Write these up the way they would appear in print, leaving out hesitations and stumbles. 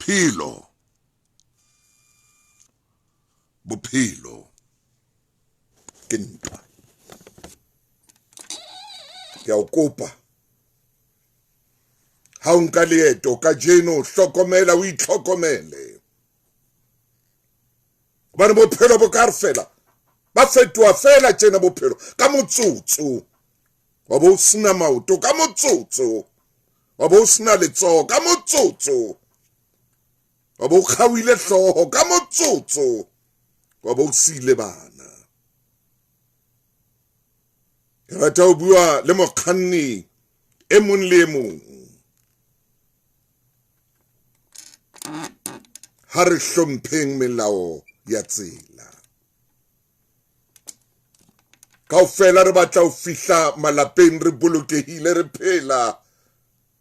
Bophelo, bophelo ke ntwa. Ke a o kopa, ha o nka leeto kajeno, hlokomela, o itlhokomele. Hobane bophelo bo ka re fela, ba fetoha fela tjena bophelo ka motsotso. Wa bo o sena maoto ka motsotso, wa bo o sena letsoho ka motsotso, wa bo o kgaohile hlooho ka motsotso, wa bo o siile bana. Ke rata ho bua le mokganni e mong le e mong. Ha re hlompheng melao ya tsela. Kaofela re batla ho fihla malapeng re bolokehile, re phela,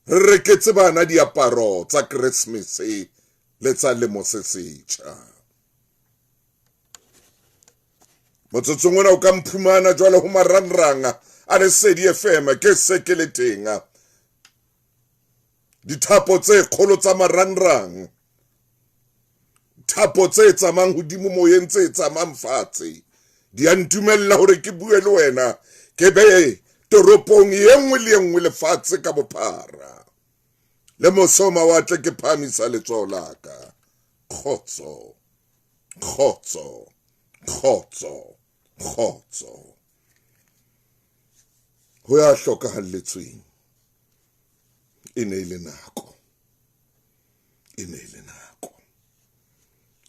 re reketse bana diaparo tsa Keresemese le tsa lemo se setjha. Motsotsong ona o ka mphumana jwale ho marangrang a Lesedi FM, ke se ke le teng. Dithapo tse kgolo tsa marangrang, thapo tse tsamayang hodimo moyeng, tse tsamayang fatshe, di a ntumella hore ke bue le wena, ke be toropong e nngwe le e nngwe lefatshe ka bophara. Le mose o mawatle ke phahamisa letsoho la ka. Kgotso, kgotso, kgotso, kgotso. Ho ya hlokahalletsweng e ne e le nako, e ne e le nako,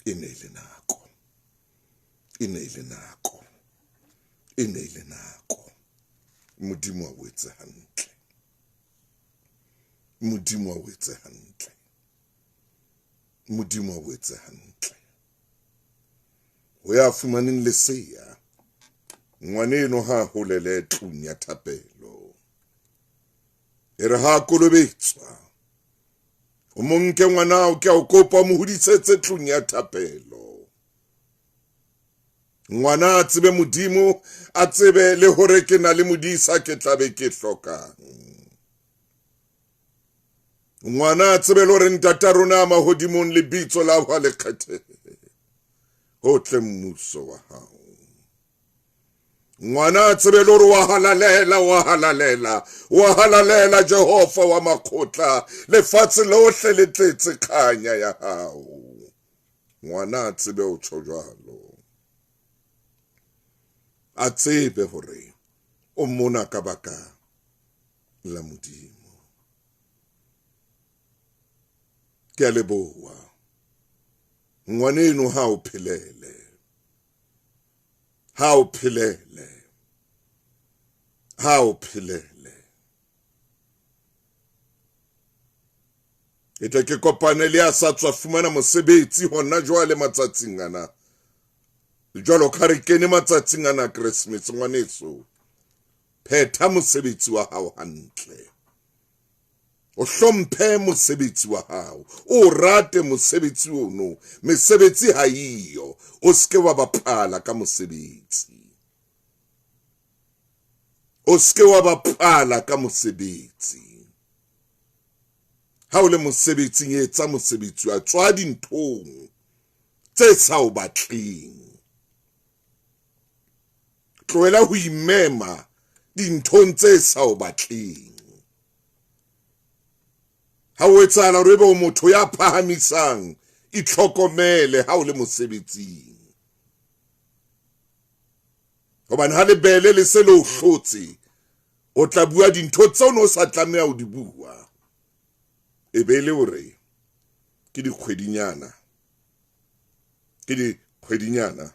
e ne e le nako, e ne e le nako, e ne e le nako. Modimo a o etse hantle, Modimo a o etse hantle, Modimo a o etse hantle. Ho ya fumaneng lesea, ngwaneno ha holele tlung ya thapelo. E re ha kolobetswa, o mo nke ngwanao, ke a o kopa, o mo hodisetse tlung ya thapelo. Ngwana a tsebe Modimo, a tsebe le hore ke na le modisa, ke tla be ke hlokang. Ngwana a tsebe le hore ntata rona a mahodimong, lebitso la hao le kgethehe, ho tle mmuso wa hao. Ngwana a tsebe le hore wa halalela, wa halalela, wa halalela Jehova wa makgotla, lefatshe lohle le tletse kganya ya hao. Ngwana a tsebe ho tjho jwalo, a tsebe hore o mona ka baka la Modimo. Ke a leboha ngwaneno, ha o phelele, ha o phelele, ha o phelele. E tle ke kopane le a sa tswa fumana mosebetsi hona jwale matsatsing ana. Jwalo ka re kene matsatsing ana Christmas, ngwaneso, phetha mosebetsi wa hao hantle. O hlomphe mosebetsi wa hao, o rate mosebetsi ono. Mesebetsi ha iyo, o seke wa bapala ka mosebetsi. O seke wa bapala ka mosebetsi. Ha o le mosebetsing, etsa mosebetsi wa tswa dinthong tse sa o batleng. Tlohela ho imema dinthong tse sa o batleng. Ha o etsahala hore ebe o motho ya phahamisang, itlhokomele ha o le mosebetsing. Hobane ha lebele le se le o hlotse, o tla bua dintho tseo no sa tlameha ho di bua. E be le hore ke dikgwedinyana, ke dikgwedinyana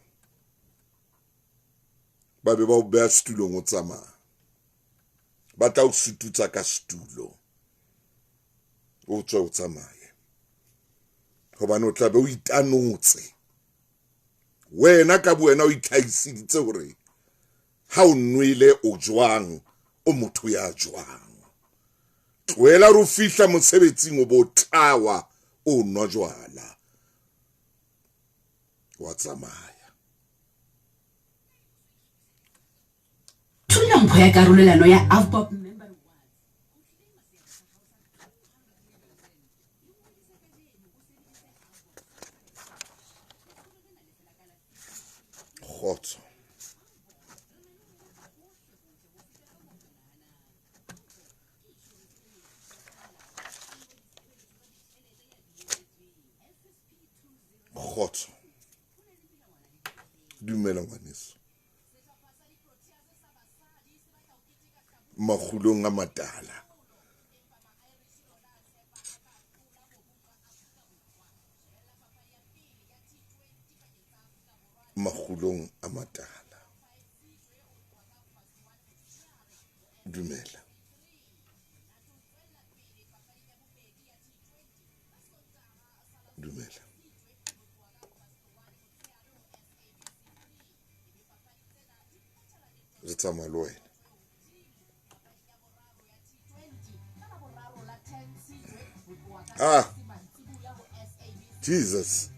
ba be ba o beha setulong o tsamaya. Ba tla o sututsa ka setulo, o tswe o tsamaye. Hobane o tla be o itanotse. Wena ka bowena o itlhahisiditse hore ha o nwele o jwang, o motho ya jwang. Tlohela hore o fihla mosebetsing o bo tawa o nwa jwala, wa tsamaya. Thula mpho ya karolelano ya Avbob Member Rewards. Kgotso. Dumela ngwaneso. Makgulong a matala. Makgulong a matala. Dumela. Dumela. Re tsamaya le wena. Ah, Jesus.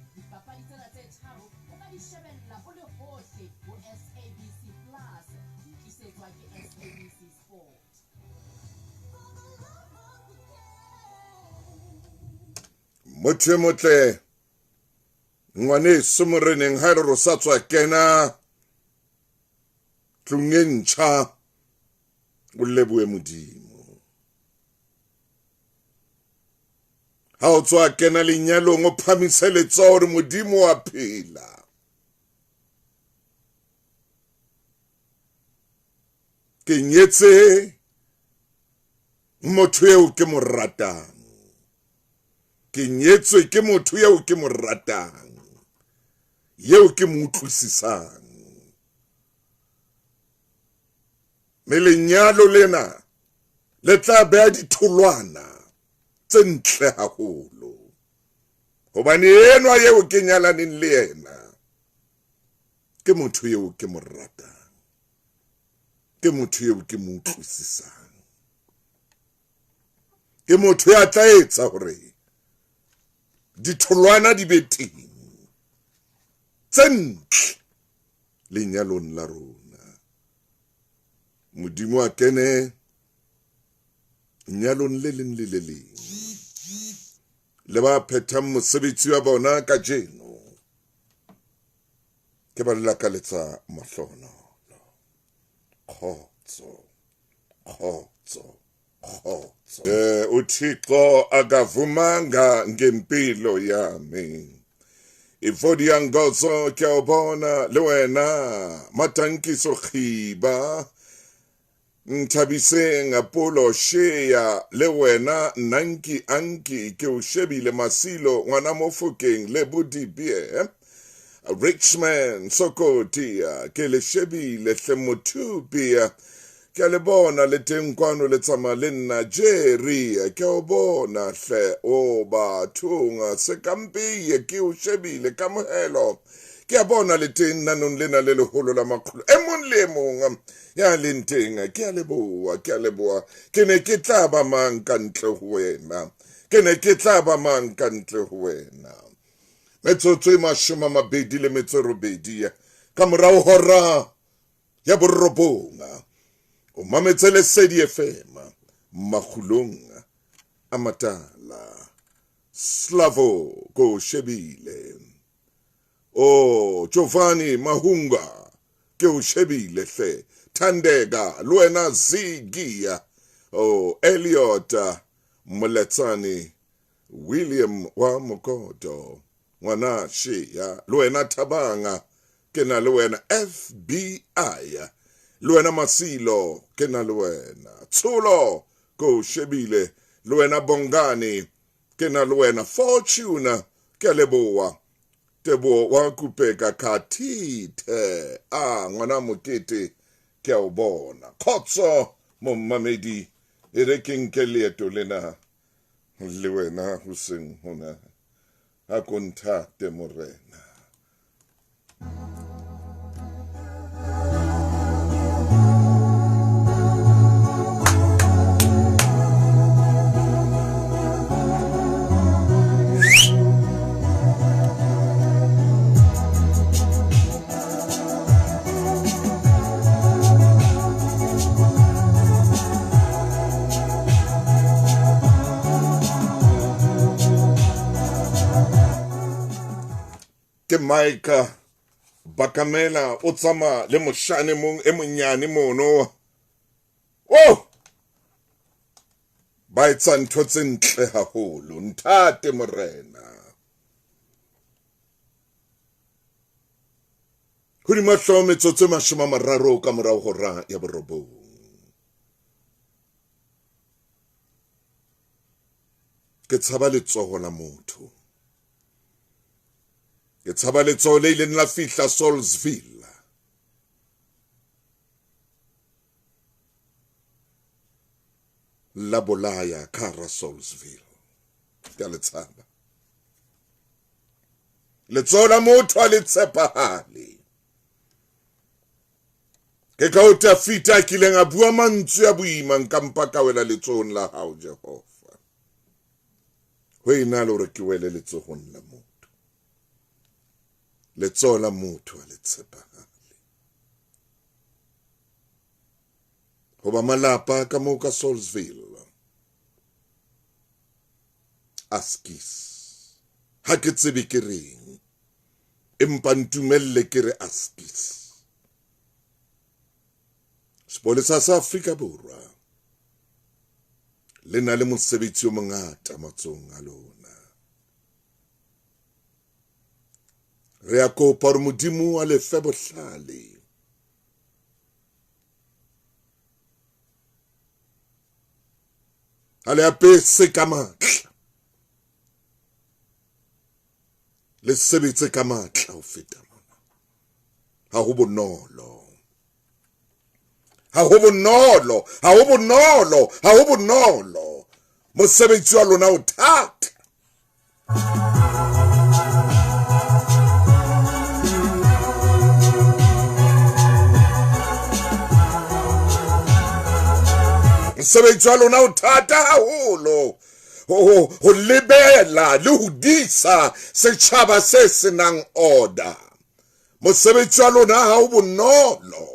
Motho e motle ngwaneso moreneng, ha e le re o sa tswa kena tlung e ntjha, o lebohe Modimo. Ha o tswa kena lenyalong, o phamise letsoho hore Modimo wa phela. Ke nyetse motho eo ke mo ratang. Ke nyetswe ke motho eo ke mo ratang, eo ke mo utlwisisang. Mme lenyalo lena le tla beha ditholwana tse ntle haholo, hobane enwa eo ke nyalaneng le yena ke motho eo ke mo ratang, ke motho eo ke mo utlwisisang, ke motho ya tla etsa hore ditholwana di be teng tse ntle lenyalong la rona. Modimo a kene nyalong le leng le le leng le ba phethang mosebetsi wa bona kajeno, ke ba lakaletsa mahlohonolo. Kgotso, kgotso, kgotso. UThixo akavumanga ngempilo yami. Ifodi Ngozo ke a o bona le wena Matankiso Khiba, Nthabiseng Polo Shea le wena Nanki Anki ke o shebile Masilo ngwana Mofokeng le Bodibie Richman Sokotia ke le shebile hle Mothupia ke a le bona le teng kwano le tsamaya le nna Jerry ke o bona hle o bathong Sekampie ke o shebile Kamohelo ke a bona le teng nanong lena le leholo la makgolo e mong le e mong ya leng teng ke a leboha, ke a leboha. Ke ne ke tla ba mang ka ntle ho wena, ke ne ke tla ba mang ka ntle ho wena. Metsotso e 28 ka morao hora ya 9, o mametse Lesedi FM makgulong a matala. Slavo ko shebile, o Giovanni Mahunga ke o shebile hle, Thandeka le wena Zigia, o Elliot Moletsane, William wa Mokoto ngwana Shea le wena Thabanga ke na le wena, FBI le wena Masilo ke na le wena, Tsholo ko shebile le wena Bongani ke na le wena, Fortuna ke a leboha, Teboho wa Kupeka Khathithe a ngwana Mokete ke a o bona. Kgotso mommamedi, e re ke nke leeto lena le wena hoseng hona, a ko nthate morena. Ke Micah Bakamela o tsamaya le moshane mong e monyane mono. Oh! Ba etsa ntho tse ntle haholo. Nthate morena. Hodima hlooho metsotso e 30 ka morao hora ya 9. Ke tshaba letsoho la motho. Ke tshaba letsoho le ileng la fihla Saulsville. La bolaya ka hara Saulsville. Ke a le tshaba. Letsoho la motho ha le tshepahale. Ke ka o Tafita a kileng a bua mantswe a boima, nka mpa ka wela letsohong la hao Jehova, ho ena le hore ke wele letsohong la motho. Letsoho la motho ha le tshepahale. Hoba malapa ka moo ka Saulsville askis, ha ke tsebe ke reng, empa ntumelle ke re askis. Sepolesa sa Afrika Borwa le na le mosebetsi o mongata matsohong a lona. Re a kopa hore Modimo a le fe bohlale. A le apese ka matla. Le sebetse ka matla ho feta mona. Ha ho bonolo. Ha ho bonolo, ha ho bonolo, ha ho bonolo. Mosebetsi wa lona o thata. Mosebetsi wa lona o thata haholo. Ho lebela le ho disa setjhaba se senang order. Mosebetsi wa lona ha o bonolo.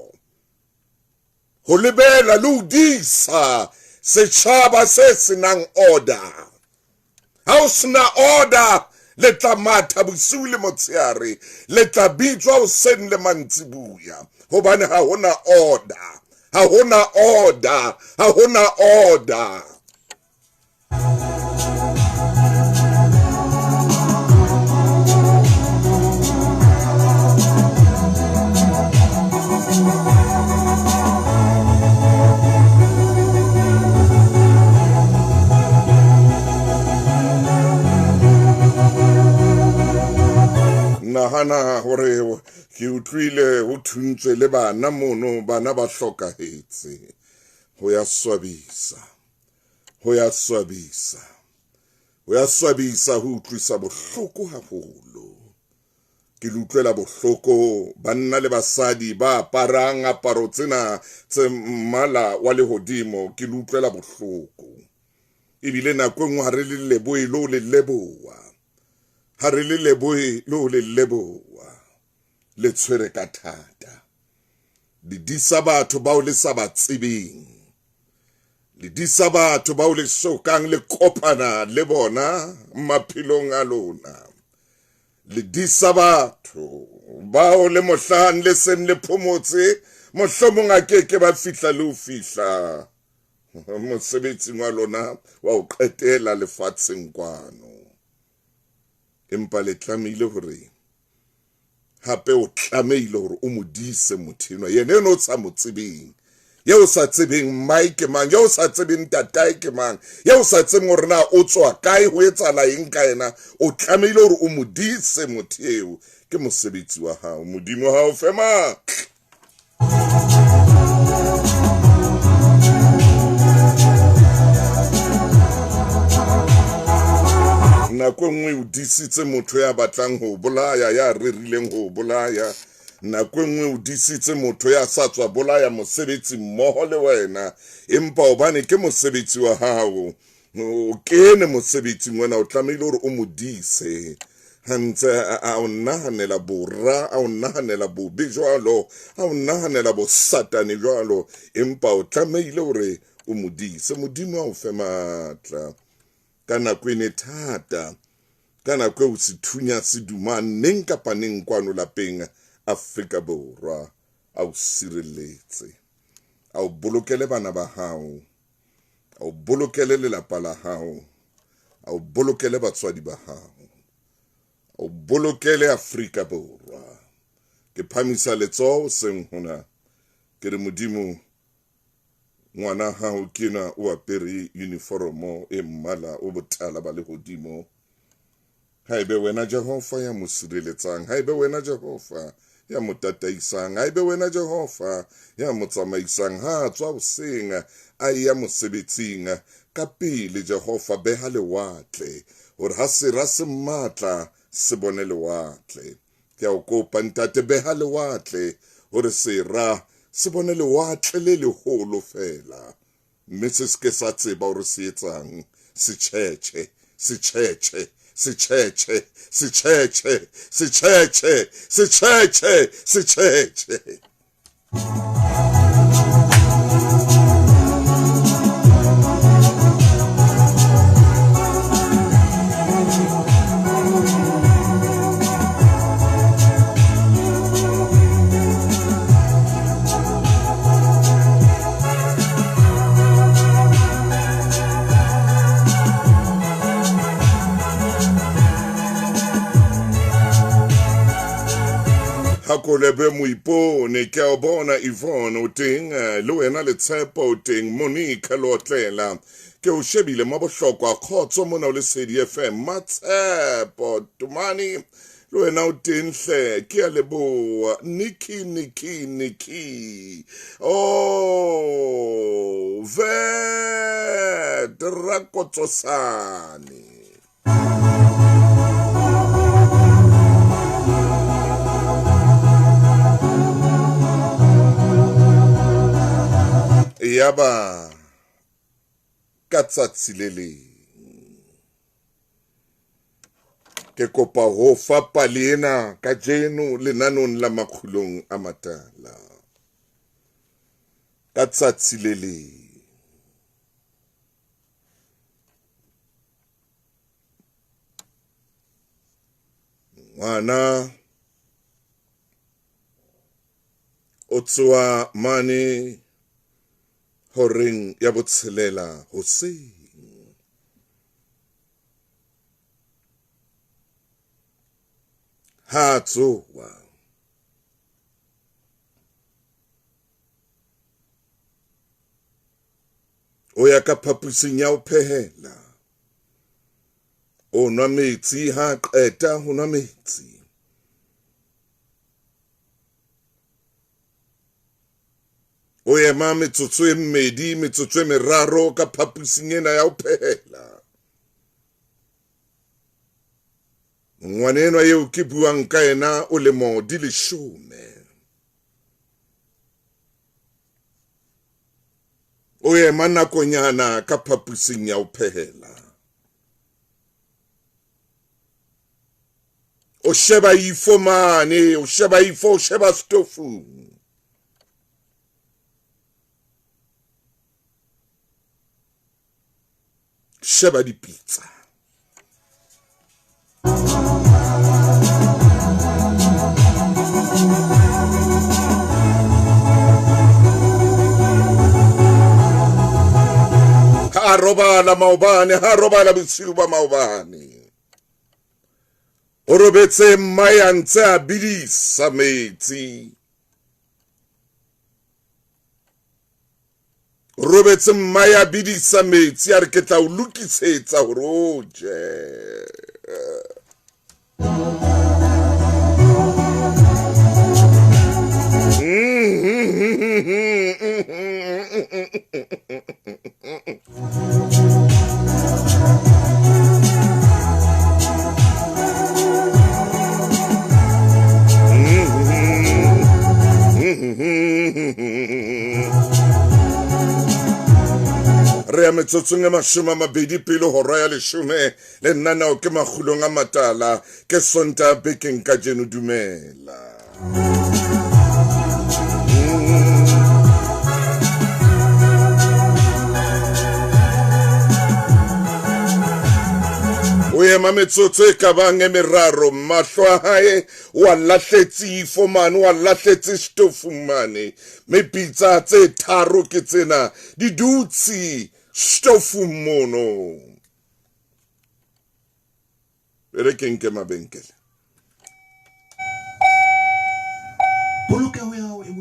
Ho lebela le ho disa setjhaba se senang order. Ha o sena order, le tla matha bosiu le motshehare, le tla bitswa hoseng le mantsibuya, hobane ha hona order, ha hona order, ha hona order. Nahana hore ke utlwile ho thuntswe le bana mono, bana ba hlokahetse. Ho ya swabisa, ho ya swabisa, ho ya swabisa, ho utlwisa bohloko haholo. Ke le utlwela bohloko banna le basadi ba aparang aparo tsena tse mmala wa lehodimo, ke le utlwela bohloko. Ebile nako e nngwe ha re le lebohe le ho le leboha, ha re le lebohe le ho le leboha, le tshwere ka thata. Le disa batho bao le sa ba tsebeng, le disa batho bao le sokang le kopana le bona maphelong a lona. Le disa batho bao le mohlang le seng le phomotse, mohlomong a ke ke ba fihla le ho fihla mosebetsing wa lona wa ho qetela lefatsheng kwano. Empa le tlamehile hore hape o tlamehile hore o mo dise motho enwa, yena eno o sa mo tsebeng, eo o sa tsebeng mmae ke mang, eo o sa tsebeng ntatae ke mang, eo o sa tsebeng hore na o tswa kae, ho etsahala eng ka yena. O tlamehile hore o mo dise motho eo. Ke mosebetsi wa hao. Modimo ha o fe matla. Nako e nngwe o disitse motho ya batlang ho bolaya, ya rerileng ho bolaya. Nako e nngwe o disitse motho ya sa tswa bolaya mosebetsi mmoho le wena, empa hobane ke mosebetsi wa hao, o kene mosebetsing wena, o tlamehile hore o mo dise. Ha ntse a o nahanela bora, a o nahanela bobe jwalo, a o nahanela bosatane jwalo, empa o tlamehile hore o mo dise. Modimo a o fe matla. Ka nako e ne thata, ka nako eo sethunya se dumang neng kapa neng kwano lapeng Afrika Borwa, a o sireletse, a o bolokele bana ba hao, a o bolokele lelapa la hao, a o bolokele batswadi ba hao, a o bolokele Afrika Borwa. Ke phamisa letsoho hoseng hona, ke re Modimo, ngwana hao ke enwa o apere uniforomo e mmala o botala ba lehodimo. Haebe wena Jehova ya mo sireletsang, haebe wena Jehova ya mo tataisang, haebe wena Jehova ya mo tsamaisang, ha a tswa hoseng a eya mosebetsing, ka pele Jehova beha lewatle, hore ha sera se mmatla se bone lewatle. Ke a o kopa Ntate, beha lewatle hore sera se bone lewatle le leholo feela, mme se se ke sa tseba hore se etsang. Se tjhetjhe, se tjhetjhe, se tjhetjhe, se tjhetjhe, se tjhetjhe, se tjhetjhe, se tjhetjhe. Hakolebe Moipone, ke a o bona Yvonne o teng, le wena le Tshepo o teng, Monica Lotlela, ke o shebile ma bohlokwa, kgotso mona o Lesedi FM, Matshepo Tumani, le wena o teng hle, ke a leboha, Nikki, Nikki, Nikki, oh, Vet Rakotsosane. Yaba ka tsatsi le leng ke kopa ho fa pale ena kajeno lenanong la Makgulong a Matala. Ka tsatsi le leng ngwana o tsoa mane horeng ya botshelela hoseng. Ha tsoa o ya ka phaposing ya ho phehela, o nwa metsi, ha qeta ho nwa metsi o ema metsotso e mmedi, metsotso e meraro ka phaposing ena ya ho phehela. Ngwana enwa eo ke buang ka yena o lemo di 10. O ema nakonyana ka phaposing ya ho phehela. O sheba ifo mane, o sheba ifo, o sheba stofung. Sheba dipitsa. Ha robala maobane, ha robala bosiu ba maobane. O robetse mma ya ntse a bidisa metsi. Robetse mma ya bidisa metsi, a re ke tla o lokisetsa hore o je. Re ya metsotsong e 20 pele hora ya 10 le nnanao ke Makgulong a Matala, ke Sontaha bekeng kajeno. Dumela. O ema metsotso e ka bang e meraro, mahlo a hae o a lahletse ifo mane, o a lahletse stofu mane, mme pitsa tse tharo ke tsena di dutse stofu mono. E re ke nke mabenkele.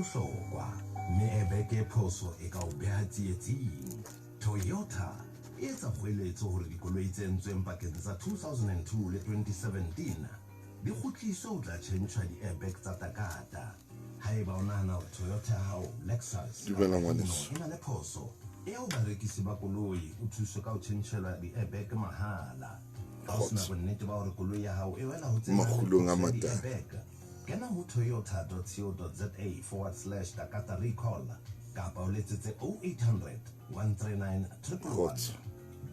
bohlokwa mme airbag e phoso e ka o beha tsietsing. Toyota e etsa kgoeletso hore dikoloi tse entsweng pakeng tsa 2002 le 2017 di kgutliswe ho tla tjhentjhwa di-airbag tsa Takata. Haeba o nahana hore Toyota ya hao, Lexus kapa Dumela Hino ngwaneso. e na le phoso, eya ho barekisi ba koloi o thuswe ka ho tjhentjhelwa di-airbag mahala. Ha o sena Kgotso. bonnete ba hore koloi ya hao e wela ho tse nang le Makgulong a phoso ya matala. di-airbag, kena ho toyota.co.za forward slash Takata recall kapa o letsetse 0800 139 111. Kgotso.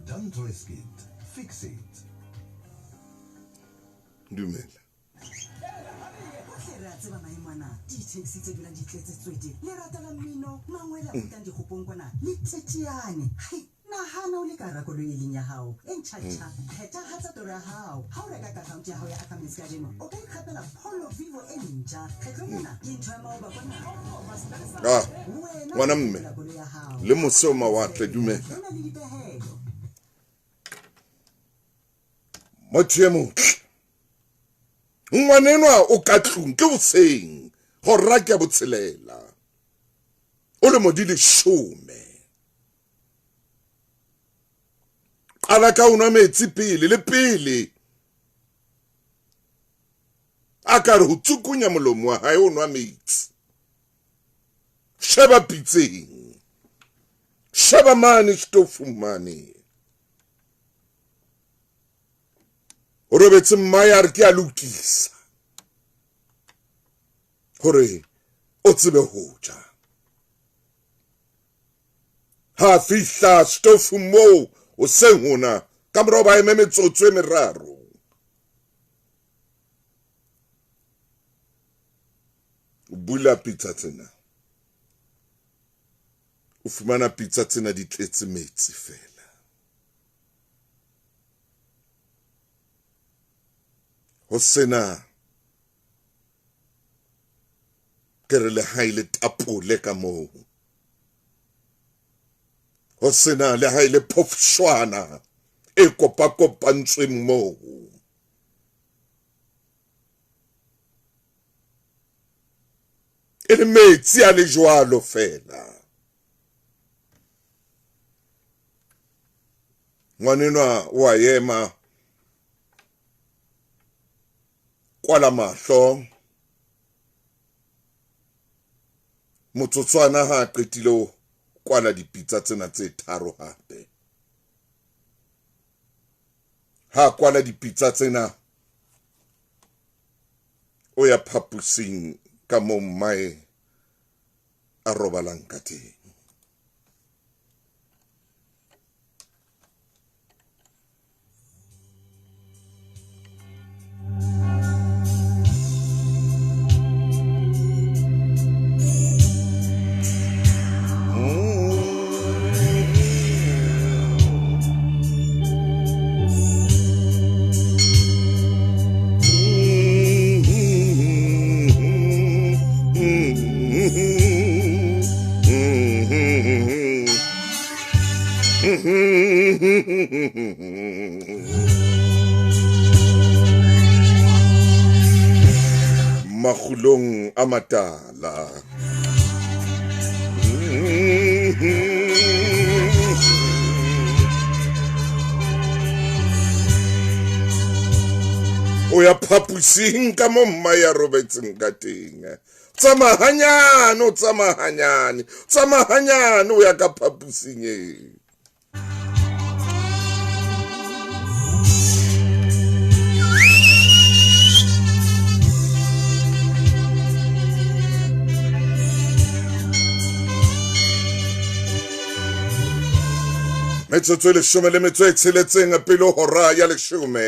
Don't risk it, fix it. Dumela. Bohle re a tseba maemo ana, di-taxi tse dulang di tletse tswete, lerata la mmino, mangwele a putang dikgopong kwana le thetiane. Hai, nahana o le ka hara koloi e leng ya hao e ntjha-ntjha. Phethahatsa toro ya hao. Ha o reka ka account ya hao ya Ackermans kajeno, o ka ikgapela Polo Vivo e ntjha. Kgetlong ena ke ntho ya maoba kwana. Ah, Wena ngwana o mme ikgapela koloi ya hao. le mose o mawatle, dumela. Ho na le dipehelo. Motho e motle. Ngwanenwa o ka tlung ke hoseng hora ke ya botshelela. O lemo di leshome. Qala ka ho nwa metsi pele le pele. A ka re ho tsukunya molomo wa hae o nwa metsi. Sheba pitseng. Sheba mane setofong mane. O robetse mmae a re ke a lokisa hore o tsebe ho ja. Ha fihla setofong moo hoseng hona ka morao ba eme metsotso e meraro. O bula pitsa tsena. O fumana pitsa tsena di tletse metsi fela. Ho sena ke re le ha ile tapole ka moo. Ho sena le ha ile phofshwana e kopakopantsweng moo. E le metsi a le jwalo fela. Ngwanenwa wa ema, kwala mahlo. Motsotswana ha a qetile ho kwala dipitsa tsena tse tharo hape. Ha kwala dipitsa tsena, o ya phapusing ka moo mmae a robalang ka teng. Makgulong a matala. O ya phapusing ka mo mma ya robetseng ka teng. Tsamaya hanyane, o tsamaya hanyane, tsamaya hanyane o ya ka phapusing e. Metsotso e leshome le metso e tsheletseng pele ho hora ya leshome.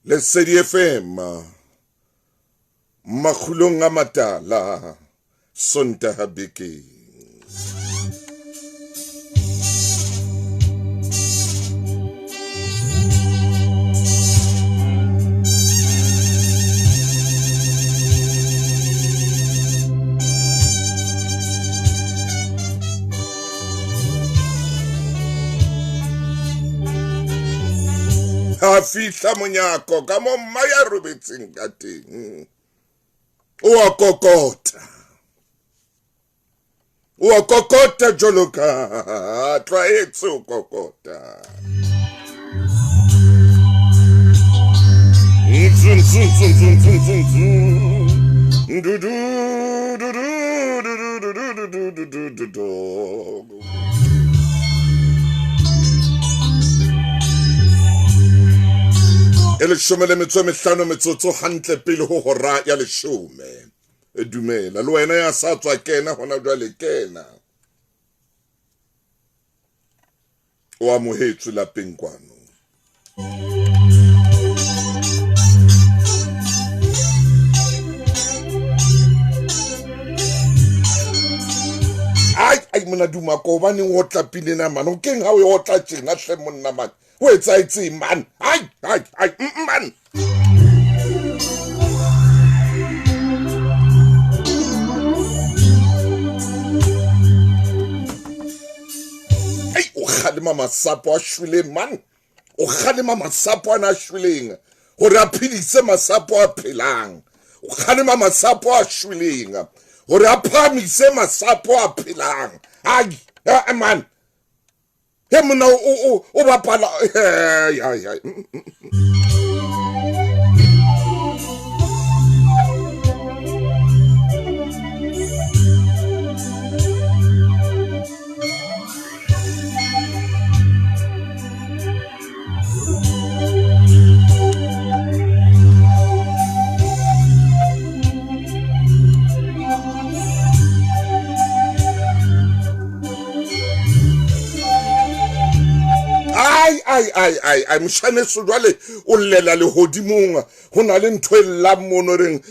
Lesedi FM makgulong a matala Sontaha bekeng. Ha fihla monyako ka mo mma ya robetseng ka teng. O a kokota. O a kokota jwalo ka tlwaetse o kokota. E 15 metsotso hantle pele ho hora ya 10. Dumela le wena ya sa tswa kena hona jwale kena. O amohetswe lapeng kwano. Ai ai mona duma ko hobaneng o tla pine na man. O keng ha o otla tjena hle monna man. O etsaetseng man. Ai ai ai man. Ai o kgalema masapo a shweleng man. O kgalema masapo ana a shweleng hore a phedise masapo a phelang. O kgalema masapo a shweleng hore a phamise masapo a phelang. Ai man. He monna o bapala ai ai ai. Ai ai ai ai ai moshaneso jwale o llela lehodimong ho na le ntho e llang mono reng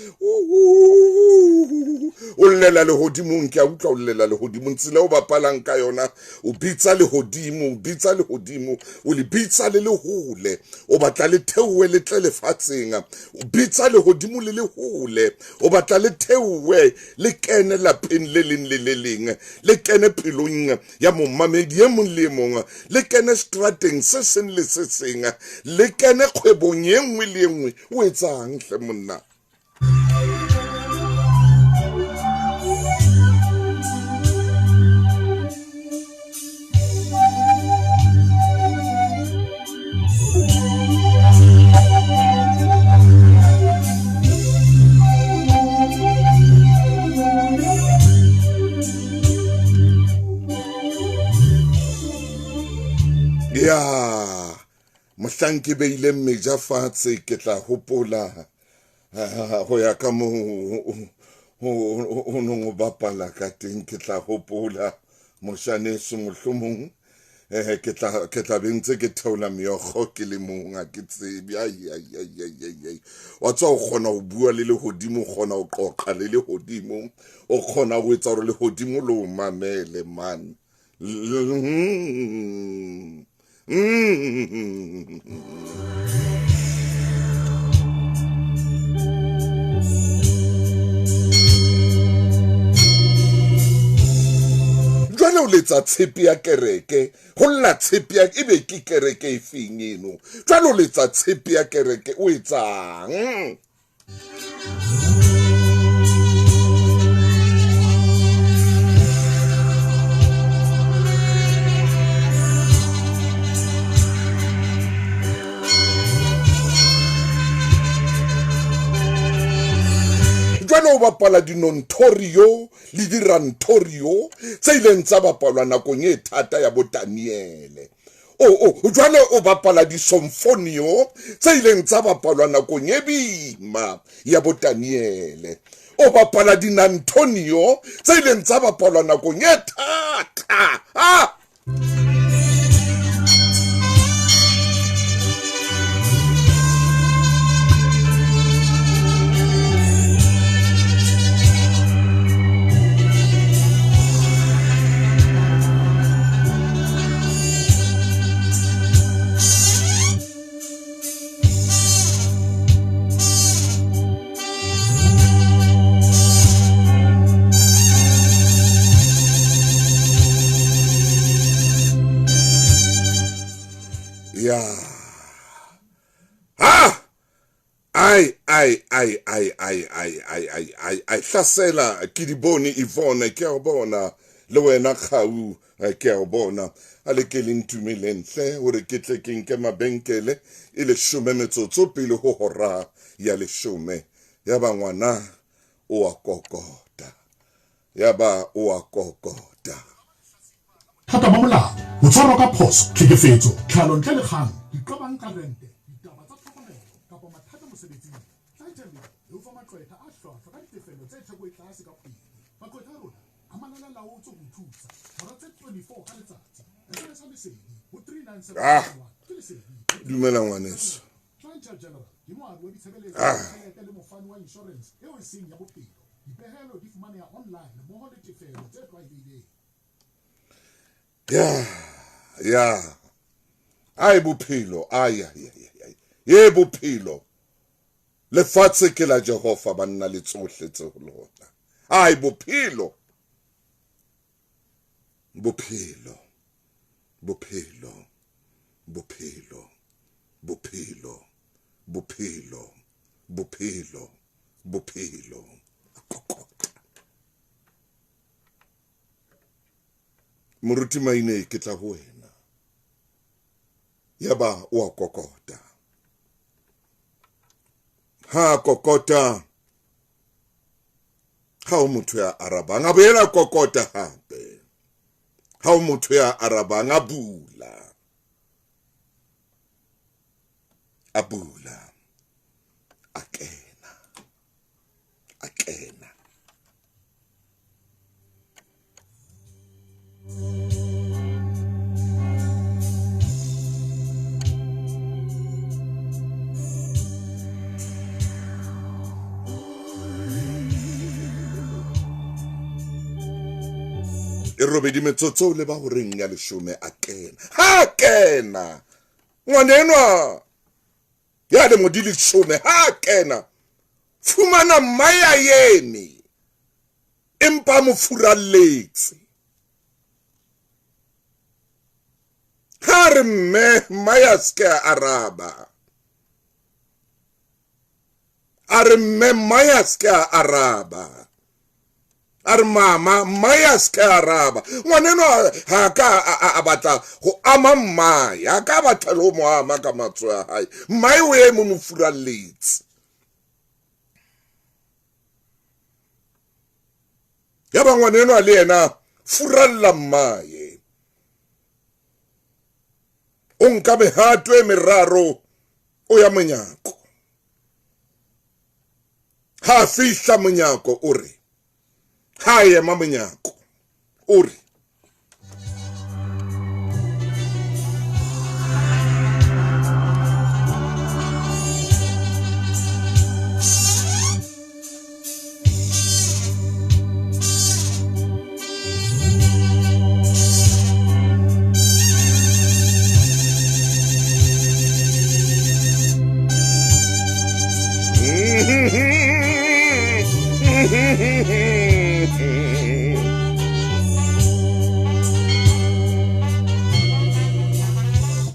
o llela lehodimong. Ke a utlwa o llela lehodimong, tsela o bapalang ka yona o bitsa lehodimo, o bitsa lehodimo, o le bitsa le lehole, o batla le theohe le tle lefatsheng, o bitsa lehodimo le lehole, o batla le theohe le kene lapeng le leng le le leng, le kene pelong ya momamedi e mong le e mong, le kene strateng se seng le se seng, le kene kgwebong e nngwe le e nngwe. O etsang hle monna? Ya mohlang ke beile meja fatshe ke tla hopola ho ya ka moo o nong o bapala ka teng. Ke tla hopola moshaneso mohlomong ke tla be ntse ke theola meokgo ke le mong, ha ke tsebe. Ai ai ai ai ai. Wa tswa o kgona ho bua le lehodimo, o kgona ho qoqa le lehodimo, o kgona ho etsa hore lehodimo le o mamele man. Jwale o letsa tshepe ya kereke, ho lla tshepe ya ebe ke kereke e feng eno? Jwale o letsa tshepe ya kereke, o etsang? Jwale o bapala dinontorio le dirantorio tse ileng tsa bapalwa nakong e thata ya bo Daniele. O jwale o bapala disomfonio tse ileng tsa bapalwa nakong e boima ya bo Daniele. O bapala dinantonio tse ileng tsa bapalwa nakong e thata. Ah! Ya. Ha! Ai ai ai ai ai ai ai ai ai ai hlasela ke di bone Yvonne, ke a bona Le wena Kgau, ke a o bona. A le ke le ntumeleng hle hore ke tle ke nke mabenkele e leshome metsotso pele ho hora ya leshome. Yaba ngwana o a kokota. Yaba o a kokota. Thata ba molao, ho tshwarwa ka phoso, tlhekefetso, tlhalo ntle le kgang, diqabang ka rente, ditaba tsa tlhokomelo kapa mathata mosebetsing, Clientele Legal e o fa maqwetha a hlwahlwa ka ditefello tse theko e tlase ka kgwedi. Maqwetha a rona a malala-laotswe ho o thusa hora tse 24 ka letsatsi. SMS-a Lesedi ho 39771 ke Lesedi ho Dumela ngwaneso. Clientele General ke moabi wa ditshebeletso tsa ditjhelete le mofani wa inshorense eo e seng ya bophelo. Dipehelo di fumaneha online mmoho le tefelo tse tlwaelehileng. Ya, ya. Ai bophelo, ai ai ai ai. Ye bophelo. Lefatshe ke la Jehova banna le tsohle tse ho lona. Ai bophelo. Bophelo. Bophelo. Bophelo. Bophelo. Bophelo. Bophelo. Bophelo. Kokota. Moruti Maine ke tla ho wena. Yaba o a kokota. Ha kokota ha o motho ya arabang, a boela kokota hape. Ha o motho ya arabang, a bula. A bula. A kena. A kena. E robedi metsotso le ba horeng ya leshome a kena. Ha kena ngwanenwa ya lemo di leshome, ha kena fumana mma ya eme empa mo furalletse. Ha re mme, mma ya se ke a araba. A re mme, mma ya se ke a araba. A re mama, mma ya se ke a araba. Ngwanenwa ha ka a batla ho ama mmae, ha ka batla le ho mo ama ka matsoho a hae. Mmae o eme mo furalletse. Ya ba ngwanenwa le yena furalla mmae. O nka mehato e meraro o ya monyako. Ha fihla monyako o re, ha ema monyako o re,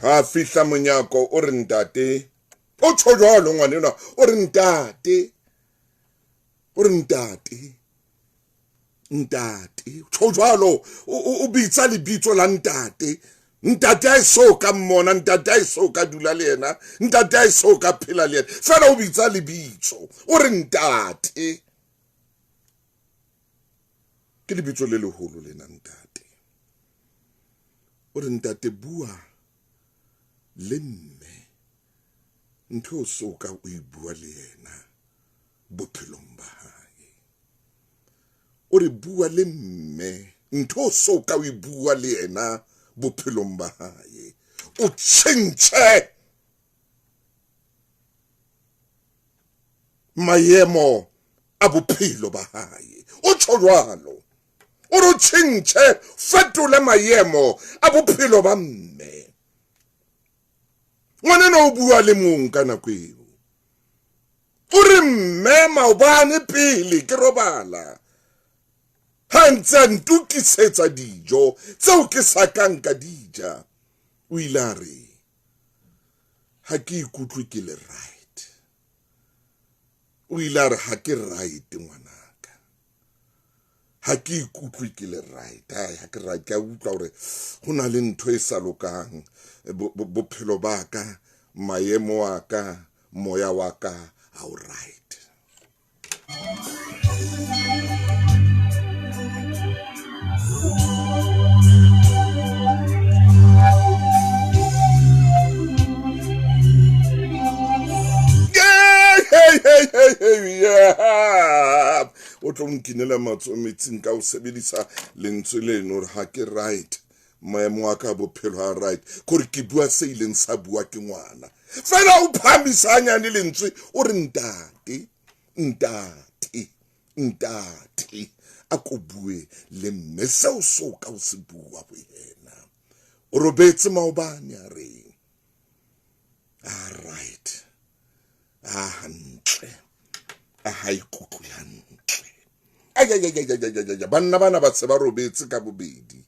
Ha fihla monyako o re ntate, o tjho jwalo ngwanenwa, o re ntate, o re ntate, ntate, tjho jwalo, o bitsa lebitso la ntate. Ntate a eso ka mmona, ntate a eso ka dula le yena, ntate a eso ka phela le yena, fela o bitsa lebitso, o re ntate. Ke lebitso le leholo lena ntate. O re ntate bua le mme, ntho o so ka o e bua le yena bophelong ba hae. O re bua le mme, ntho o so ka o e bua le yena bophelong ba hae. O tjhentjhe maemo a bophelo ba hae. O tjho jwalo. O re o tjhentjhe, fetole maemo a bophelo ba mme. Ngwaneno o bua le mong ka nako eo. O re mme maobane pele ke robala, ha ntse a ntokisetsa dijo tseo ke sa kang ka di ja, o ile a re ha ke ikutlwe ke le right. O ile a re ha ke right ngwanaka, Ha ke ikutlwe ke le right. Ai, ha ke right, ke a utlwa hore ho na le ntho e sa lokang. Bophelo ba ka, maemo a ka, moya wa ka ha o right. Hey, hey, hey, hey, yeah. O tlo nkinela matsoho metsing ka o sebedisa lentswe leno hore ha ke right, maemo a ka bophelo ha right, kore ke bua se ileng sa bua ke ngwana. Fela o phahamisa hanyane lentswe o re ntate, ntate, ntate, a ko bue le mme seo so ka o se bua ho yena. O robetse maobane a reng? A right. A hantle. A ha ikutlwe hantle. Ay, ay, ay, ay, ay, ay, ay, ay. Banna bana ba se ba robetse ka bobedi.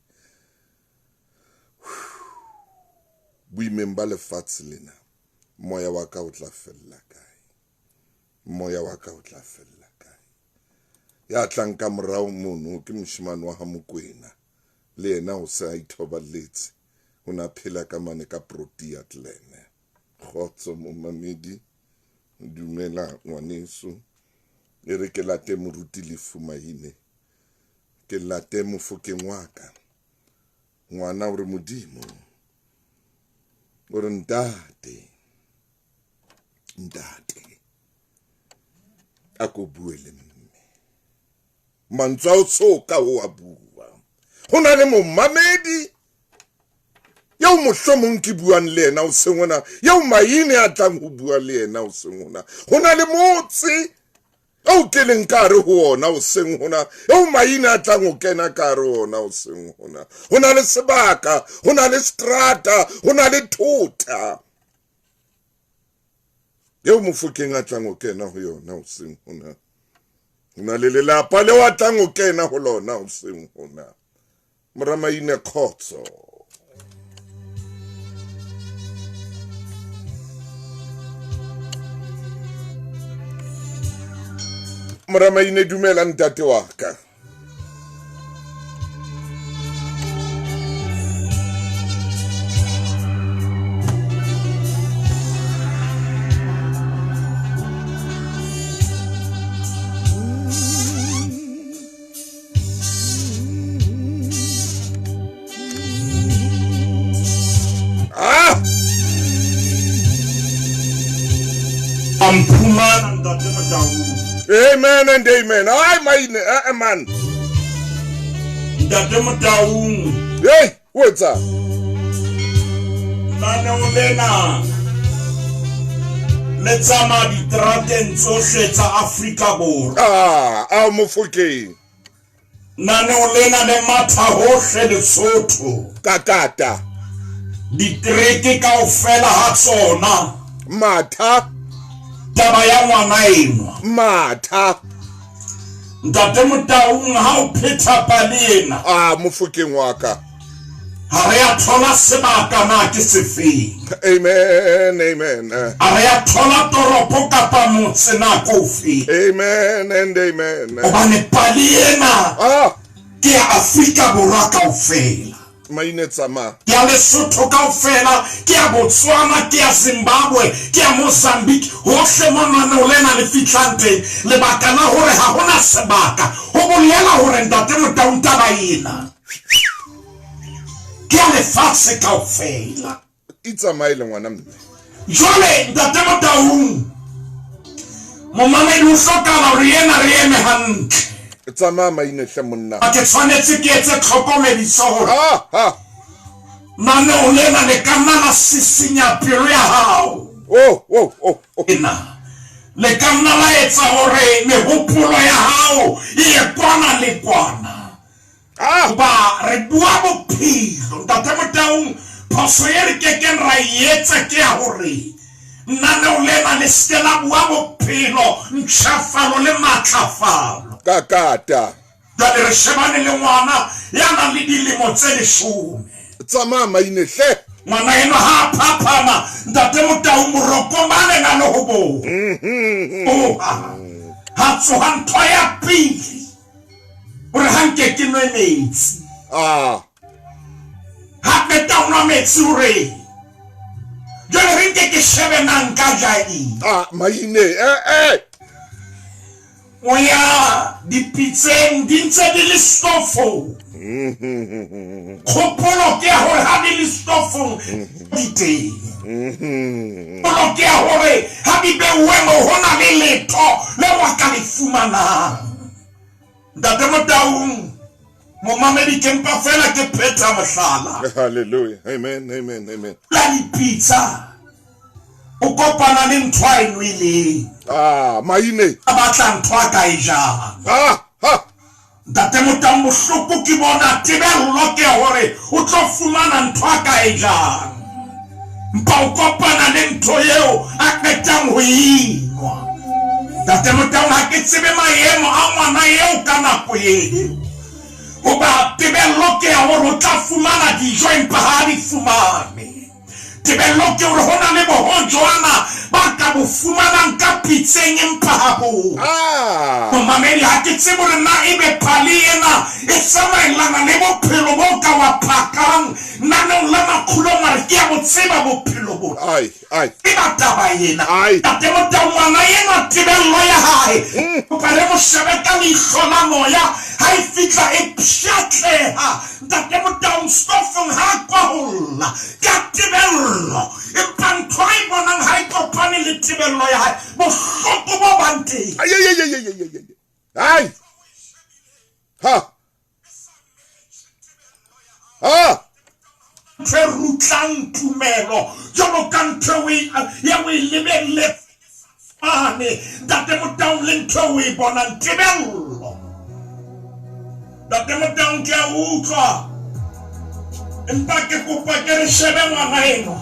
Boimeng ba lefatshe lena, moya wa ka o tla fella kae? Moya wa ka o tla fella kae? Ya tlang ka morao mono ke moshemane wa ha Mokwena. Le yena o se a ithoballetse. O na phela ka mane ka Protea Glen. Kgotso momamedi, dumela ngwaneso. E re ke late moruti Lefu Maine. Ke late mofokeng wa ka. Ngwana o re Modimo. O re ntate. Ntate. A ko bue le mme. Mantswe ao so ka o a bua. Ho na le momamedi eo mohlomong ke buang le yena o seng hona, eo Maine a tlang ho bua le yena o seng hona. Ho na le motse eo ke leng ka hare ho ona o seng hona, eo Maine a tlang ho kena ka hare ho ona o seng hona. Ho na le sebaka, ho na le strata, ho na le thota eo Mofokeng a tlang ho kena ho yona o seng hona. Ho na le lelapa leo a tlang ho kena ho lona o seng hona. Mora Maine, kgotso. Mora Maine, dumela ntate wa ka. Amen and amen. Ai Maine, man. Ntate Motaung. Hey, what's up? Lenaneo lena le tsamaya diterateng tsohle tsa Afrika Borwa. Ah, Mofokeng. Lenaneo lena le matha hohle Lesotho. Kakata. Ditereke kaofela ha tsona. Matha. Taba ya ngwana enwa. Matha. Ntate Motaung, ha o phetha pale ena. Ah, Mofokeng wa ka. Ha re a thola sebaka na ke sefeng. Amen, amen. Ha re a thola toropo kapa motse na ke ofeng. Amen and amen. Hobane pale ena ke ya Afrika Borwa kaofela. Maine tsamaya. Ke ya Lesotho kaofela, ke ya Botswana, ke ya Zimbabwe, ke ya Mozambique, hohle mo lenaneo lena le fihlang teng. Lebaka la hore ha hona sebaka ho bolela hore Ntate Motaung taba ena ke ya lefatshe kaofela. Itsamaele ngwana mme. Jwale Ntate Motaung, momamedi o hlokahala hore yena re eme hantle. Tsamaya Maine hle monna. Ke tshwanetse ke etse tlhokomediso hore lenaneo lena le ka nna la sisinya pelo ya hao. Oh, oh, oh, oh. Ena le ka nna la etsa hore mehopolo ya hao e ye kwana le kwana. Hoba re bua bophelo Ntate Motaung, phoso e re kekeng ra e etsa ke ya hore lenaneo lena le seke la bua bophelo, ntjhafalo le matlafalo. Kakata. Jwale re shebane le ngwana ya nang le dilemo tse 10. Tsamaya Maine hle. Ngwana enwa ha a phaphama Ntate Motaung morokong ba lena le ho bo. Oha. Ha tsoha ntho ya pele. O re ha nke ke nwe metsi. Ah. Ha qeta ho nwa metsi o re jwale re nke ke shebe na nka ja eng. Ah, maine eh eh. O ya dipitseng di ntse di le stofong. Kgopolo ke ya hore ha di le stofong di teng. Kgopolo ke ya hore ha di beuwe moo ho na le letho leo a ka le fumanang. Ntate Motaung, momamedi ke mpa fela ke phetha mohlala. Hallelujah. Amen. Amen. Amen. La dipitsa o kopana le ntho a e nweleng. Ah, maine. A batla ntho a ka e jang. Ah, ha. Ntate Motaung bohloko ke bona tebello ke hore o tlo fumana ntho a ka e jang. Mpa o kopana le ntho eo a qetang ho e nwa. Ntate Motaung ha ke tsebe maemo a ngwana eo ka nako eo. Hoba tebello ke ya hore o tla fumana dijo empa ha a di fumane. Tebello ke hore ho na le bohojwana ba ka bo fumanang ka pitseng empa ha bo. Ah. Momamedi ha ke tsebe hore na ebe pale ena e tsamaellana le bophelo bo ka wa phakang Naneong la makgulong a re, Ke a bo tseba bophelo bona. Ai, ai. Tseba taba ena. Ai. Tate Motau, ngwana enwa tebello ya hae, kopa re mo shebe ka leihlo la moya ha e fihla e pshatleha. Ntate Motau, stofong ha a kwaholla ka tebello, empa ntho a e bonang ha e kopane le tebello ya hae, bohloko bo bang teng. Ai, ai, ai, ai, ai, ai, ai. Ai. Ha. Ha. Ntho e rutlang tumelo jwalo ka ntho ya o e lebelletsane Ntate Motaung le ntho eo o e bonang tebello. Ntate Motaung ke a utlwa empa ke kopa ke re shebe ngwana enwa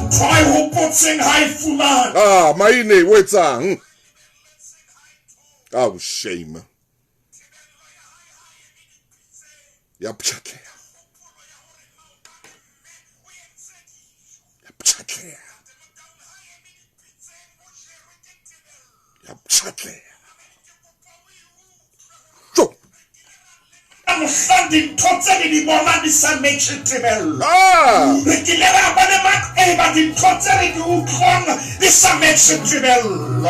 ntho a e hopotseng ha e fumane. Ah, maine o etsang? Oh, shame. Ya pshatleha. Ya pshatleha. Ya pshatleha. Jo. Mohlang dintho tse re di bonang di sa metjhe tebello. Ah! Re kile ra ba le maqeba dintho tse re di utlwang di sa metjhe tebello.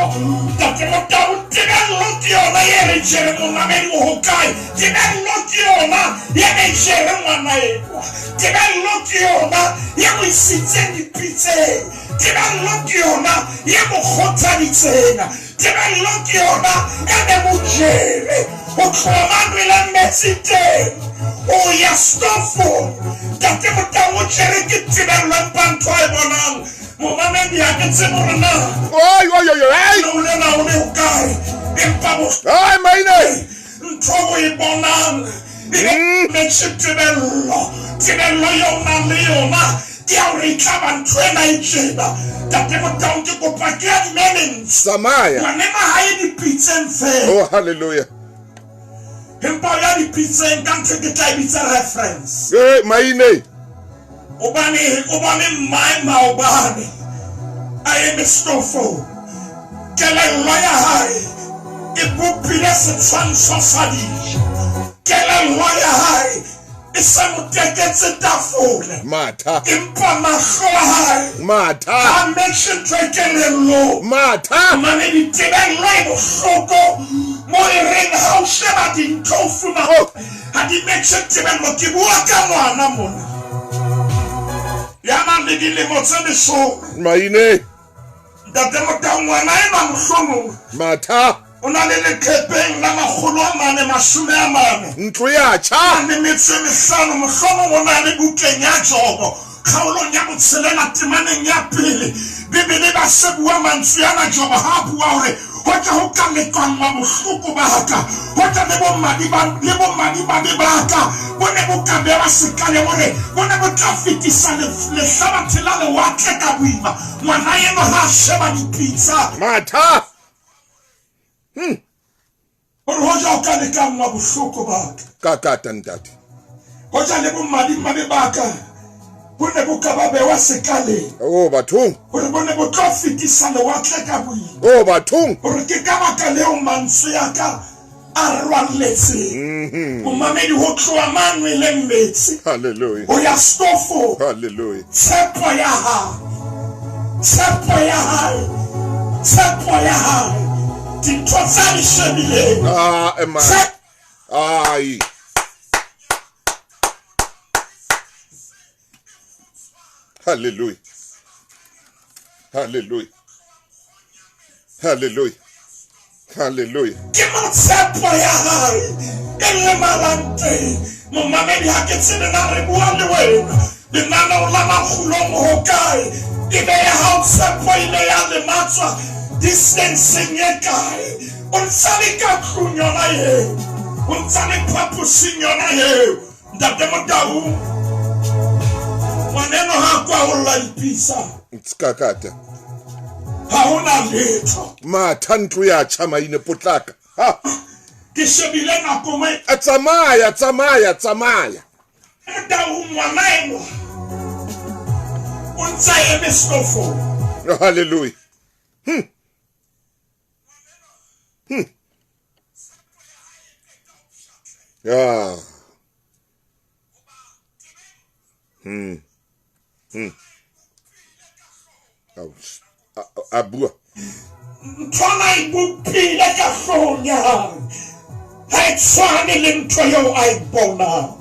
Ntate Motau, tebello ke yona e re jere momamedi o hokae? Tebello ke yona e re jere ngwana enwa. Tebello ke yona e mo isitseng dipitseng. Tebello ke yona e mo kgothaditseng. Tebello ke yona e ne mo jere ho tloha ma nwelang metsi teng ho ya stofong. Ntate Motau o jere ke tebello empa ntho a e bonang momamedi ha ke tsebe hore na Oi, oi, oi, oi. o lena o le hokae empa bo Ai, maine. ntho o e bonang e metjhe tebello. Tebello eo o nang le yona ke ya hore e tla ba ntho ena e tjena. Ntate Motaung ke kopa ke adime lentswe. Tsamaya. Ngwanena ha ye dipitseng fela. Oh, hallelujah. Empa o ya dipitseng ka ntho e ke tla e bitsa reference. Eh, maine. Hobane o bone mmae maobane a eme stofong. Kelello ya hae e bopile setshwantsho sa dijo. Kelello ya hae e se mo teketse tafole. Matha. Empa mahlo a hae Matha. ha metjhe ntho e kelellong. Matha. Mane ditebello e bohloko mo e reng ha o sheba dintho o fumana Oh. ha di metjhe tebello. Ke bua ka ngwana mona ya nang le dilemo tse 10. Maine. Ntate Motau, ngwana enwa mohlomong Matha. o na le leqhepeng la 440 Ntlo ya tjha. le metso e mehlano, mohlomong o na le bukeng ya Jobo kgaolong ya botshelela temaneng ya pele. Bibele ba se bua mantswe ana Jobo ha a bua hore hoja ho ka lekanngwa bohloko ba ka, hoja le bomadi ba le bomadimabe ba ka bo ne bo ka bewa sekaleng hore bo ne bo tla fetisa lehlabathe la lewatle ka boima. Ngwana enwa ha a sheba dipitsa Matha. hore hoja ho ka lekanngwa bohloko ba ka, Ka kata ntate. hoja le bomadimabe ba ka bo ne bo ka ba bewa sekaleng Oh, bathong. hore bo ne bo tlo fetisa lewatle ka boima. Oh, bathong. Hore ke ka baka leo mantswe a ka A rwalletseng momamedi ho tloha ma nweleng metsi Hallelujah. ho ya stofong. Hallelujah. Tshepo ya hae, tshepo ya hae, tshepo ya hae, dintho tsa di shebileng. Ah, ema. Tshe- Ai. Hallelujah. Hallelujah. Hallelujah. Hallelujah. Ke mo tshepo ya hae e lemalang teng. Momamedi, ha ke tsebe na re bua le wena lenaneo la makgulong ho kae, e be ya hao tshepo ile ya lematswa distanceng e kae? O ntsa le ka tlung yona eo, o ntsa le phaposing yona eo. Ntate Motau, ngwaneno ha kwaolla dipisa. Tskakata. Ha hona letho. Matha, ntlo ya tjha, maine, potlaka. Ha. Ke shebile nako mo. A tsamaya, tsamaya, tsamaya. Motau, ngwana enwa o ntsa eme stofong. Hallelujah. Ya. Au, a bua. Nthwana e bopile ka hloohong ya hae ha e tshwane le ntho eo a e bonang.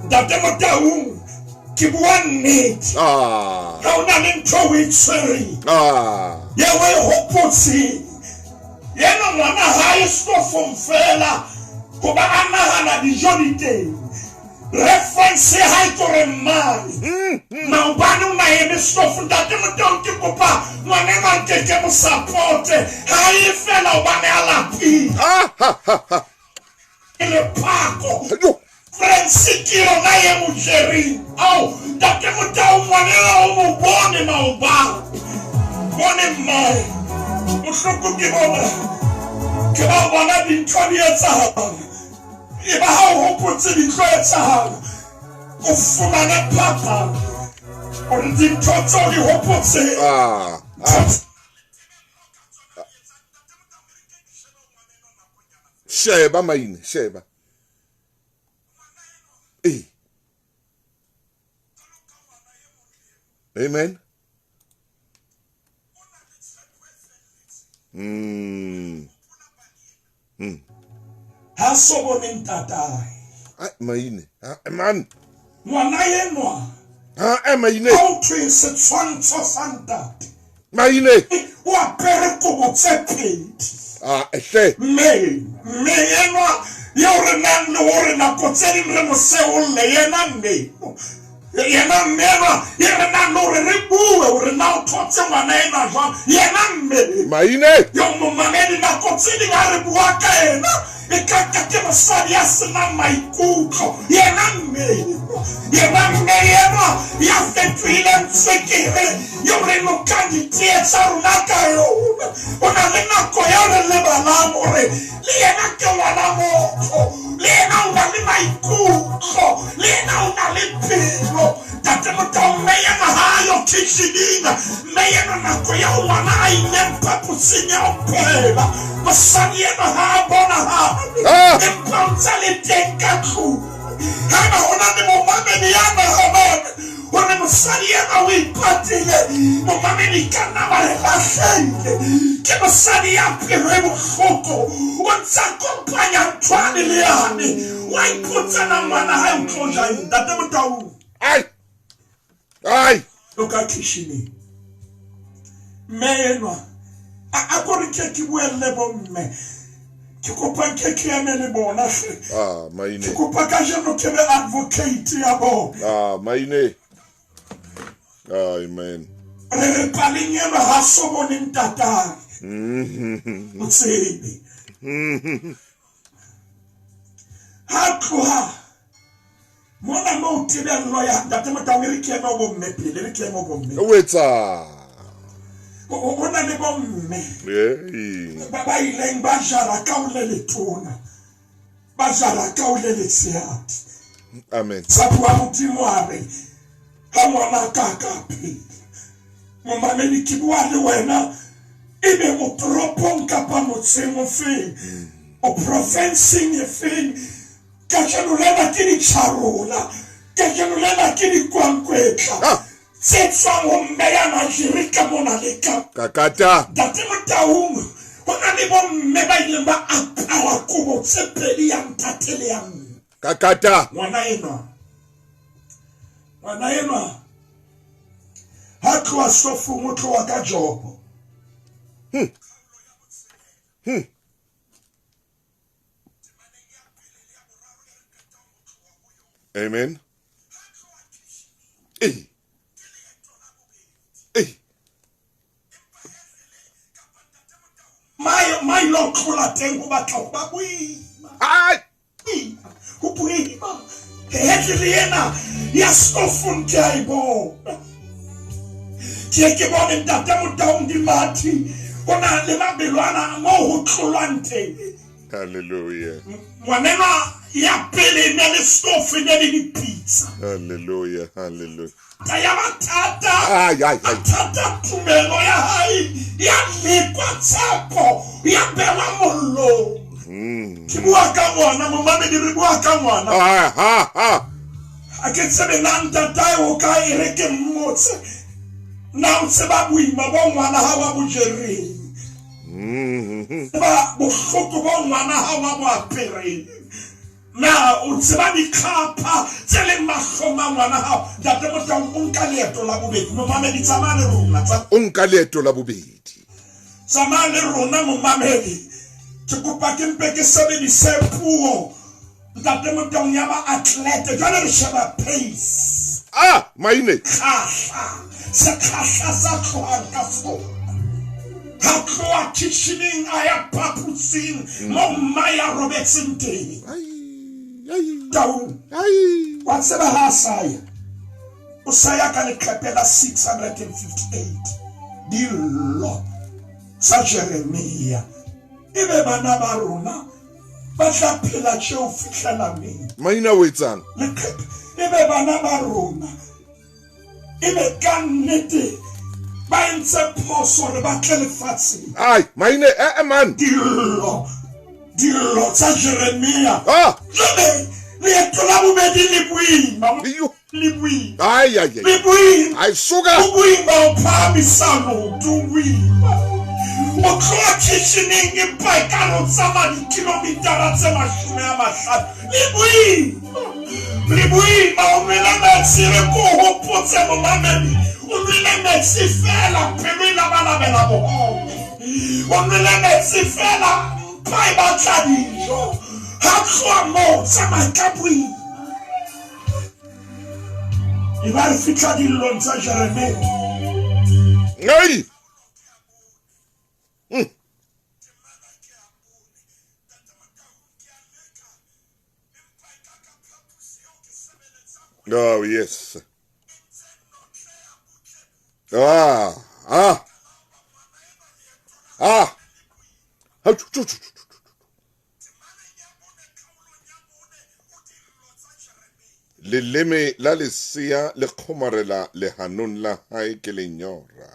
Ntate Motaung, ke bua nnete. Ah. Ha o na le ntho o e tshwereng eo e hopotseng, yena ngwana hae stofong fela hoba a nahana dijo di teng. Reference ya hae ke hore mmae maobane o na eme stofong. Ntate Motaung, ke kopa ngwaneno a nke ke mo supporte, ha e fela hobane a lapile. Ah ha ha ha. Ke lephako. Yo. Reference ke yona e mo jereng. Ao, ntate Motau, ngwaneno o mo bone maobane, bone mmae. Bohloko ke bona ke ba bona dintho di etsahala, e ba ha o hopotse di tlo etsahala, o fumane phapang hore dintho tseo di hopotseng. Ah. Ah. Sheba maine, sheba. Eh. Amen. Ha so bone ntatae. Ai, maine. Ha, man. Ngwana enwa Ha, eh, maine. ha o thwe setshwantsho sa ntate, Maine. o apere kobo tse pedi. Ah, hle. Mme enwa eo re nang le hore nako tse ding re mo seolle, yena mme, yena mme enwa e re nang le hore re bue hore na o thotse ngwana enwa jwang, yena mme Maine. yo momamedi, nako tse ding ha re bua ka ena e ka ka ke mosadi ya senang maikutlo. Yena mme, yena mme enwa ya fetohileng tswekere eo re nokang ditee tsa rona ka yona, o na le nako eo re lebalang hore le yena ke ngwana motho, le yena o na le maikutlo, le yena o na le pelo. Ntate Motau, mme yena ha yo kitchening, mme yena nako eo ngwana a ileng phaposing ya ho phela, mosadi enwa ha a bonahale, empa o ntsa le teng ka tlung. Haeba ho na le momamedi ya nahanang hore mosadi enwa o ipatile, momamedi ka nna ba re lahlehile. Ke mosadi ya pelo e bohloko, o ntsa kopanya nthwane le yane, wa ipotsa na ngwana hae o tlo ja eng. Ntate Motau, Ai. Ai. O ka kitchening, mme enwa a ko re ke ke buelle bomme, ke kopa nke ke eme le bona hle. Ah, maine. Ke kopa kajeno ke be advocate ya bona. Ah, maine. Amen. Re re paleng enwa ha so bone ntatae. O tsebe. Ha tloha mona moo tebello ya ntate Motau, e re ke eme ho bomme pele, re ke eme ho bomme. O etsa. Ho na le bomme Hey. ba ileng ba jara ka ho le letona, ba jara ka ho le letshehadi. Amen. Sa bua Modimo a re ha ngwana ka ka phela. Momamedi, ke bua le wena, ebe o toropong kapa motseng o feng, O profenseng efeng? Kajeno lena ke ditjharola, kajeno lena ke dikwankwetla Ah. tse tswang ho mme ya Nigeria ka mona le ka. Kakata. Ntate Motaung, ho na le bomme ba ileng ba apara kobo tse pedi ya ntate le ya mme. Kakata. Ngwana enwa, ngwana enwa ha tloha sofong o tloha ka jobo. Amen. Ee. Ee. Mai mai lo tlola teng ho batla ho ba boima. Ai. Ho boima. Hetlele ena ya stofong ke a e bona. Ke ke bone ntate Motaung dimathi ho na le mabelo ana moo ho tlolwang teng. Hallelujah. Ngwanenwa ya pele e ne le stofo e ne le dipitsa. Hallelujah. Hallelujah. Ta ya mathata. Ai ai ai. Mathata tumelo ya hae ya lekwa tshepo ya bewa mollong. Ke bua ka ngwana momamedi re bua ka ngwana. Ah ha ha. Ha ke tsebe na ntatae o kae e re ke mmotse. Na o tseba boima bo ngwana hao a bo jereng? Tseba bohloko bo ngwana hao a bo apereng? Na o tseba dikgapha tse leng mahlong a ngwana hao? Ntate Motaung o nka leeto la bobedi. Momamedi tsamaya le rona. O nka leeto la bobedi. Tsamaya le rona momamedi. Ke kopa ke mpe ke sebedise puo ntate Motaung ya ba athlete. Jwale re sheba pace. Ah, maine. Kgahla, sekgahla sa tlohang ka sona. Ha tloha kitcheneng a ya phaposing mo mma ya robetseng teng. Ai ai. Taung, Ai. wa tseba ha a sa ya. O sa ya ka leqepe la 658. Dillo tsa Jeremia. Ebe bana ba rona ba tla phela tje ho fihlela neng? Maina o etsang? Leqepe ebe bana ba rona ebe ka nnete ba entse phoso hore ba tle lefatsheng. Ai, maine eh man. Dillo, dillo tsa Jeremia. Ah. Jwale leeto la bobedi le boima. Iyo. Le boima. Ai ai ai. Le boima. Ai suka. O boima o phahamisa leoto, o boima. O tloha kitcheneng empa e ka re o tsamaya dikilomitara tse 50. Le boima. Le boima o nwele metsi re ko hopotse momamedi. O nwele metsi fela pelo e labalabela bohobe. O nwele metsi fela mpa e batla dijo. Ha tloha moo tsamaya ka boima. E ba re fihla dillong tsa Jeremia. Ai. Oh yes. Ah, ah. Ah. Ha chu chu chu. Leleme la lesea le kgomarela lehanong la hae ke lenyora.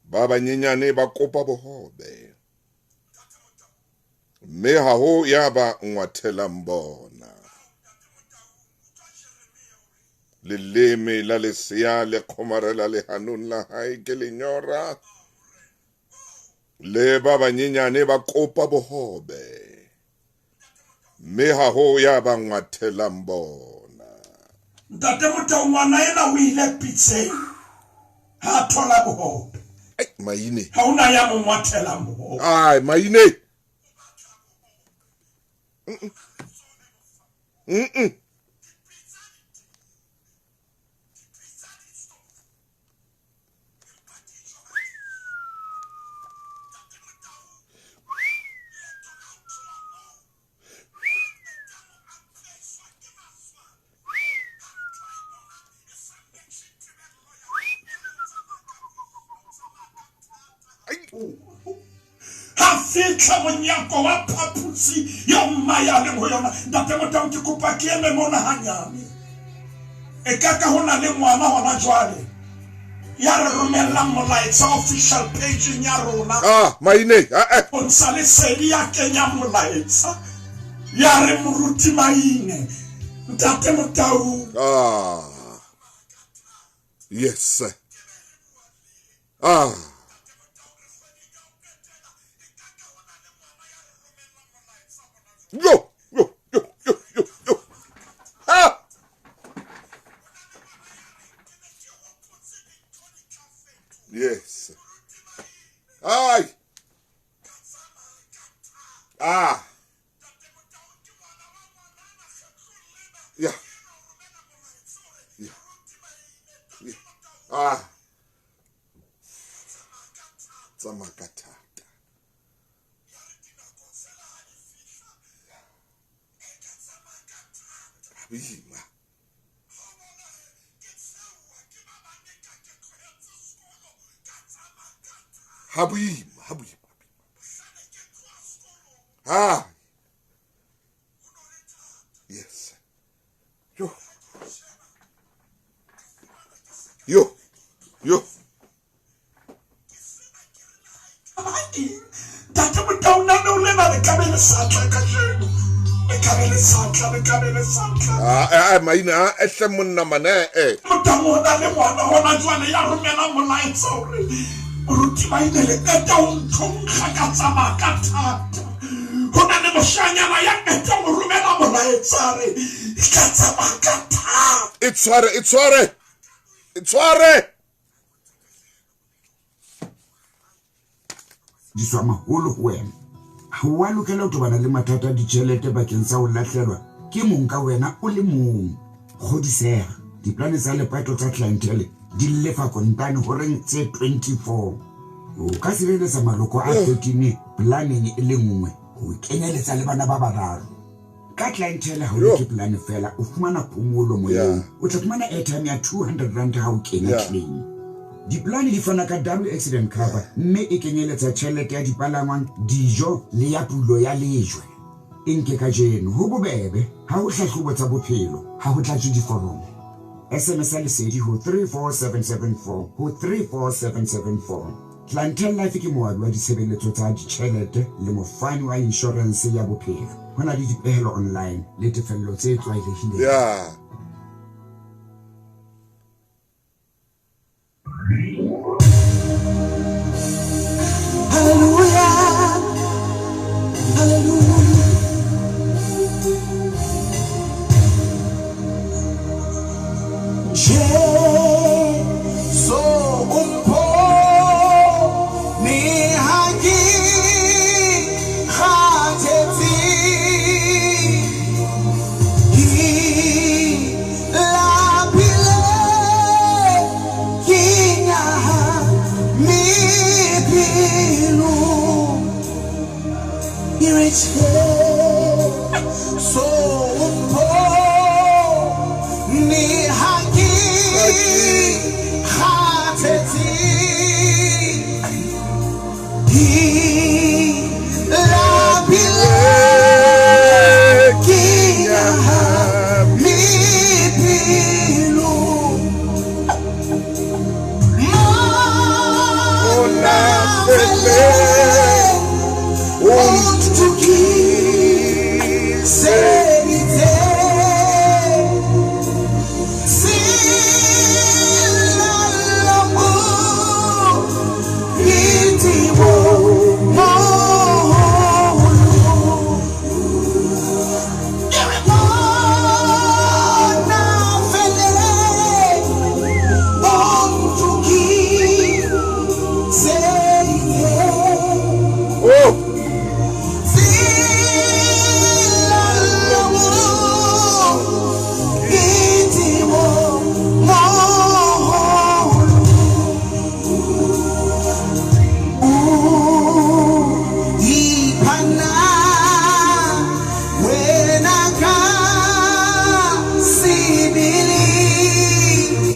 Ba banyenyane ba kopa bohobe. Mme ha ho ya ba ngwathelang bona. Leleme la lesea le kgomarela lehanong la hae ke lenyora. Le ba banyenyane ba kopa bohobe. Mme ha ho ya ba ngwathelang bona. Ntate Motaung ngwana ena o ile pitseng ha thola bohobe. Ai maine. Ha hona ya mo ngwathelang bohobe. Ai maine. Ha fihla monyako wa phaposi ya mma ya leng ho yona. Ntate Motaung ke kopa ke eme mona hanyane. E ka ka ho na le ngwana hona jwale Ya re romellang molaetsa official page ya rona. Ah, Maine, ah eh. Bontsha lesedi ya kenyang molaetsa. Ya re moruti Maine, ntate Motau. Ah. Yes. Ah. Yo, yo, yo, yo, yo, yo. Ah. Yes. Ay. Ah. Yeah. Yeah. Yeah. Ah. Tsamaya ka thata. Boima. Ha boima, ha boima. Ah. Yes. Yo. Yo. Yo. Ntate Motau, nna le lena le ka be le sa tla kajeno. Le ka be le sa tla, le ka be le sa tla. Ah, ah, Maine, ah, hle monna mane, eh. Motau o na le ngwana hona jwale ya romela molaetsa hore moruti Maine le qeta ho nthonkga ka tsamaya ka thata. Ho na le moshanyana ya qeta mo romela molaetsa re ka tsamaya ka thata. E tshware, e tshware. E tshware. Diswa maholo ho wena. Ha wa lokela ho tobana le mathata a ditjhelete bakeng sa ho lahlelwa ke mong ka wena o le mong. Kgodiseha, diplane tsa lepato tsa Clientele di lefa kontane horeng tse 24. O ka sireletsa maloko a 13 planeng e le nngwe ho kenyeletsa le bana ba bararo. Ka Clientele ha o reke plane fela, o fumana phomolo moyeng. O tla fumana airtime ya 200 rand ha o kena claim. Diplane di fana ka double accident cover mme e kenyeletsa tjhelete ya dipalangwang, dijo le ya pulo ya lejwe. E nke kajeno, ho bobebe, ha ho hlahlobo tsa bophelo, ha ho tlatswe diforomo. SMS ya lesedi ho 34774 ho 34774. Clientele Life ke moabi wa ditshebeletso tsa ditjhelete le mofani wa inshorense ya bophelo. Ho na le dipehelo online le tefello tse tlwaelehileng. Yeah. Hallelujah. Hallelujah. Jesu umpho ni ha ke kgathetse, ke lapile, ke nyahame pelo. Jesu umpho ni ha ke kgathetse, ke lapile, ke nyahame pelo. Mona fele o ntokiseditse selalamo le moholo. Mona fele o ntokiseditse. Oh.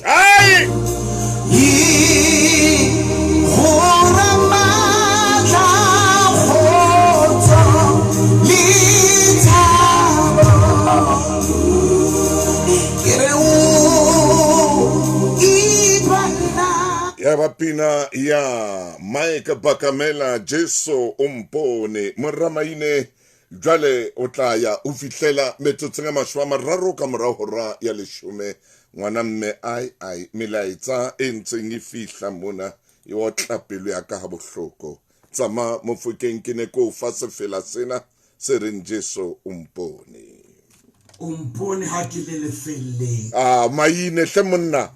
Ai! Go Ah, Mike Bakamela Jesu o mpone moramaine jwale o tla ya o fihlela metsotsong ya 30 ka mora hora ya 10 ngwana mme ai ai melaetsa e ntseng e fihla mona e otla pelo ya ka ha bohloko. Tsama Mofokeng, ke ne ko fa sefela sena se reng Jesu o mpone. O mpone ha ke le lefelleng. Ah, maine hle monna.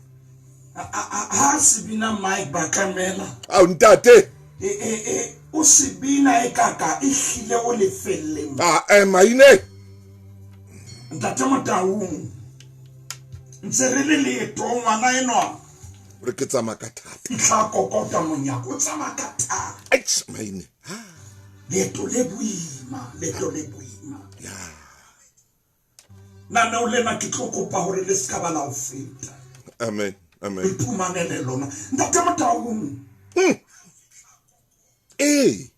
Ha se bina Mike Bakamela. Ao ntate. E o se bina e kaka e hlile o lefelleng. Ah, maine. Ntate Motaung. Ntse re le leetong ngwana enwa. Re ke tsamaya ka thata. Fihla kokota monyako, o tsamaya ka thata. Eish, maine. Leeto le boima, leeto le boima. Ya. Naneo lena ke tlo kopa hore le ska ba la o feta. Amen. Amen. Iphumanele lona. Ntate Motaung. Eh.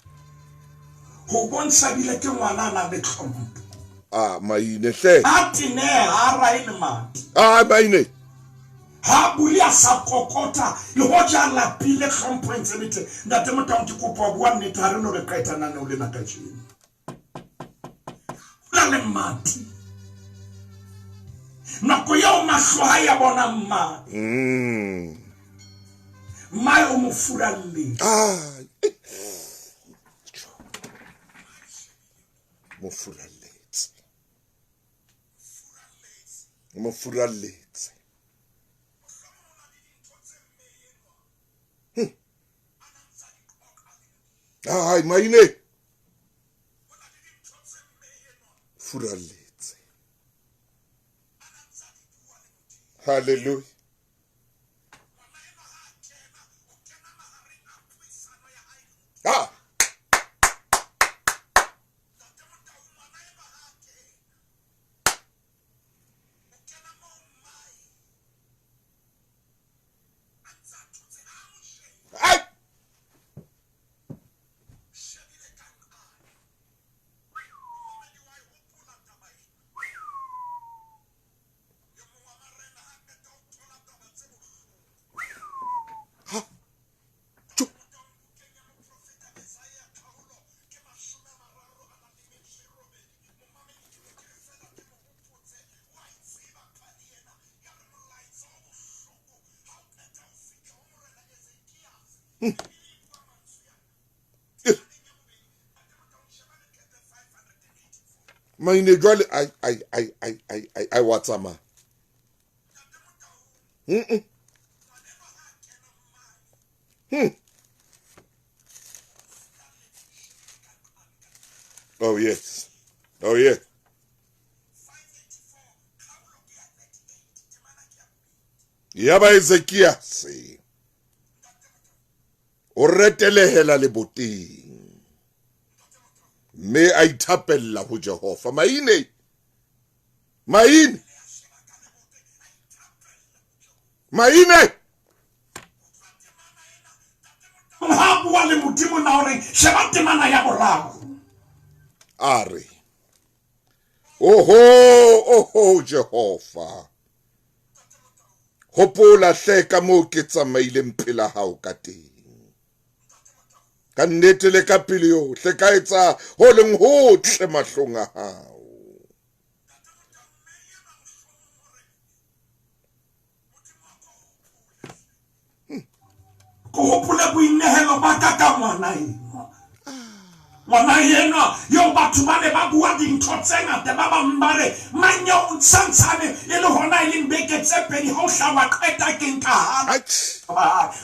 Ho bontsha bile ke ngwana a nang le tlhompho. Ah, maine hle. A teneha, a rae le madi. Ah, maine. Ha bule a sa kokota le hoja a lapile tlhompho e ntse le teng. Ntate Motaung ke kopa ho bua nnete ha re no re qeta naneo lena kajeno. La le mati. Nako eo mahlo a ya bona mmae. Mmae o mo furalletse. Ah. Mo furalletse. Mo furalletse. Ai, maine. Furalletse. Hallelujah. Ah. Ai. Maine jwale ai ai ai ai ai ai ai wa tsamaya. Oh yes. Oh yeah. Yaba Ezekiase o retelehela leboteng mme a ithapella ho Jehova. Maine. Maine. Maine. Ha bua le Modimo na hore sheba temana ya boraro. A re, oho, oho Jehova, hopola hle ka moo ke tsamaileng pela hao ka teng. Ka nnete le ka pelo yohle ka etsa ho leng hotle mahlong a hao. Ko hopole boinehelo ba ka ka ngwana enwa. Ngwana enwa eo batho ba ne ba bua dintho tse ngata, ba bang ba re mang eo o ntshantshane e le hona e leng beke tse pedi ha o hla wa qeta ke nka hana.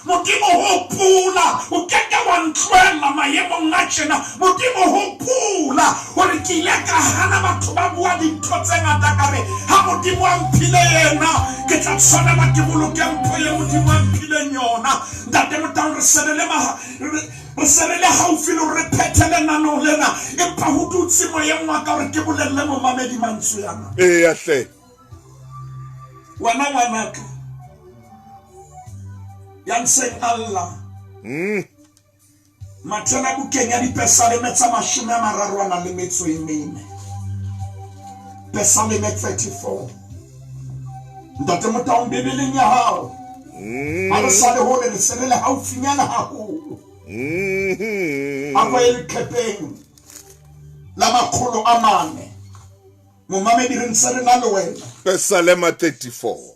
Modimo hopola, o keke wa ntlohella maemong a tjena. Modimo hopola hore ke ile ka hana batho ba bua dintho tse ngata ka re ha Modimo a mphile yena ke tla tshwanela ke boloke mpho e Modimo a mphileng yona. Ntate Motaung, re sebele re se re le haufi le hore re phethe lenaneo lena, empa ho dutse moyeng wa ka hore ke bolelle momamedi mantswe ana. Eya hle. Wena ngwanaka ya ntseng a lla. Mathela bukeng ya Dipesaleme tsa 34. Pesaleme 34. Ntate Motaung, Bibeleng ya hao. Ha re sa le hole, re se re le haufinyana haholo. A ko ye leqhepeng la 400. Momamedi re ntse re na le wena. Pesalema 34.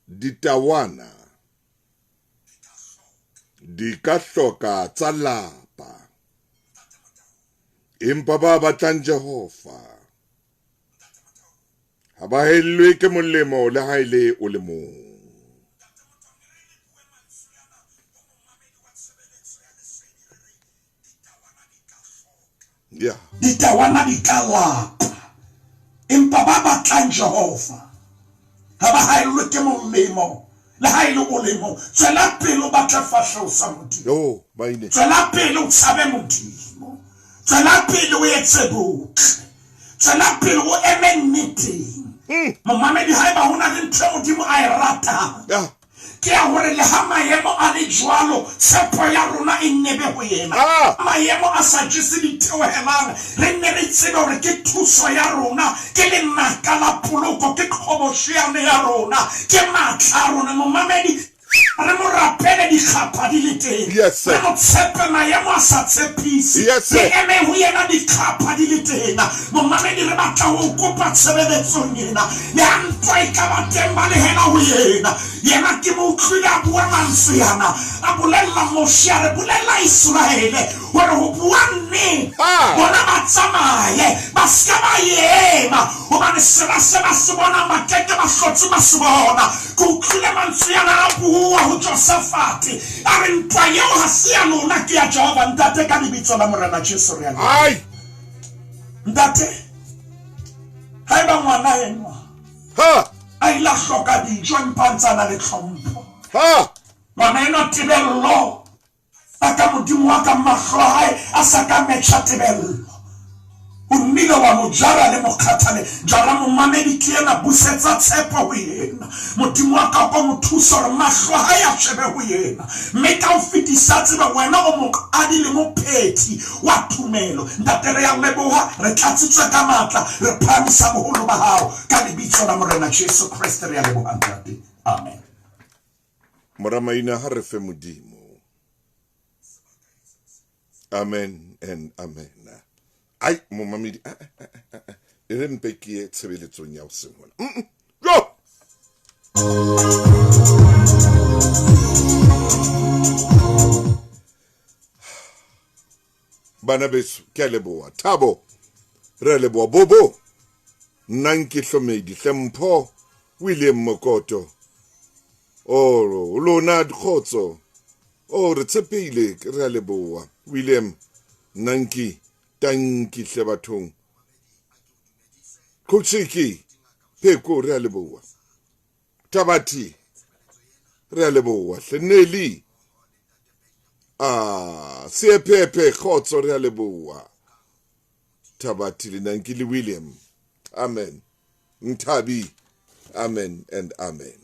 Ditawana di ka hloka tsa lapa, empa ba batlang Jehova ha ba hellwe ke molemo le ha e le o le mong. Yeah. Ditawana di ka lapa, empa ba batlang Jehova ha ba haellwe ke molemo le ha e le o le mong. Tswela pele o batle fahleho sa Modimo. Oh, maine. Tswela pele o tshabe Modimo. Tswela pele o etse botle. Tswela pele o eme nneteng. Momamedi, haeba ho na le ntho e Modimo a e ratang, ke ya hore le ha maemo a le jwalo, tshepo ya rona e nne be ho yena. Maemo a sa jese ditheohelang, re nne re tsebe hore ke thuso ya rona, ke lenaka la poloko, ke qhobosheane ya rona, ke matla a rona. Momamedi, re mo rapele dikgapha di le teng. Yes, sir. Re mo tshepe maemo a sa tshepise. Yes, sir. Re eme ho yena dikgapha di le teng. Momamedi, re batla ho o kopa tshebeletsong ena. Le ha ntwa e ka ba teng, balehela ho yena. Yena ke mo utlwile a bua mantswe ana, a bolella Moshe, a re, Bolella Iseraele hore ho bua nnete, bona ba tsamaye, ba se ke ba ema, hobane sera se ba se bonang ba ke ke ba hlotse ba se bona. Ke utlwile mantswe ana a bua ho Josafate, a re, Ntwa eo ha se ya lona, ke ya Jehova. Ntate, ka lebitso la Morena Jesu re a leboha. Ntate, haeba ngwana enwa a ile a hloka dijo empa a ntse a na le tlhompho, ngwana enwa tebello a ka Modimo wa ka, mahlo a hae a sa ka metjha tebello, o nnile wa mo jara le mokgathale. Jara momamedi ke yena, busetsa tshepo ho yena. Modimo wa ka o ko mo thusa hore mahlo a hae a shebe ho yena, mme ka ho fetisa a tsebe wena o moqadi le mophethi wa tumelo. Ntate, re a leboha, re tlatsitswe ka matla, re phahamisa boholo ba hao ka lebitso la Morena Jesu Kreste, re a leboha Ntate. Amen. Mora maina ha re fe Modimo. Amen and amen. Ai momamedi, e re mpe ke ye tshebeletsong ya hoseng hona. Go! Bana beso, ke a leboha. Thabo, re a leboha. Bobo, nna nke Hlomedi, Hlempho, William Mokoto. Oh, lona dikgotso. Oh, re tshepile, re a leboha. William, Nanki, tanki hle bathong. Coachiki, Pheko, re a leboha. Tabati, re a leboha. Hle Nelly, Seepepe, kgotso, re a leboha. Tabati le Nanki le William. Amen. Nthabi, amen and amen.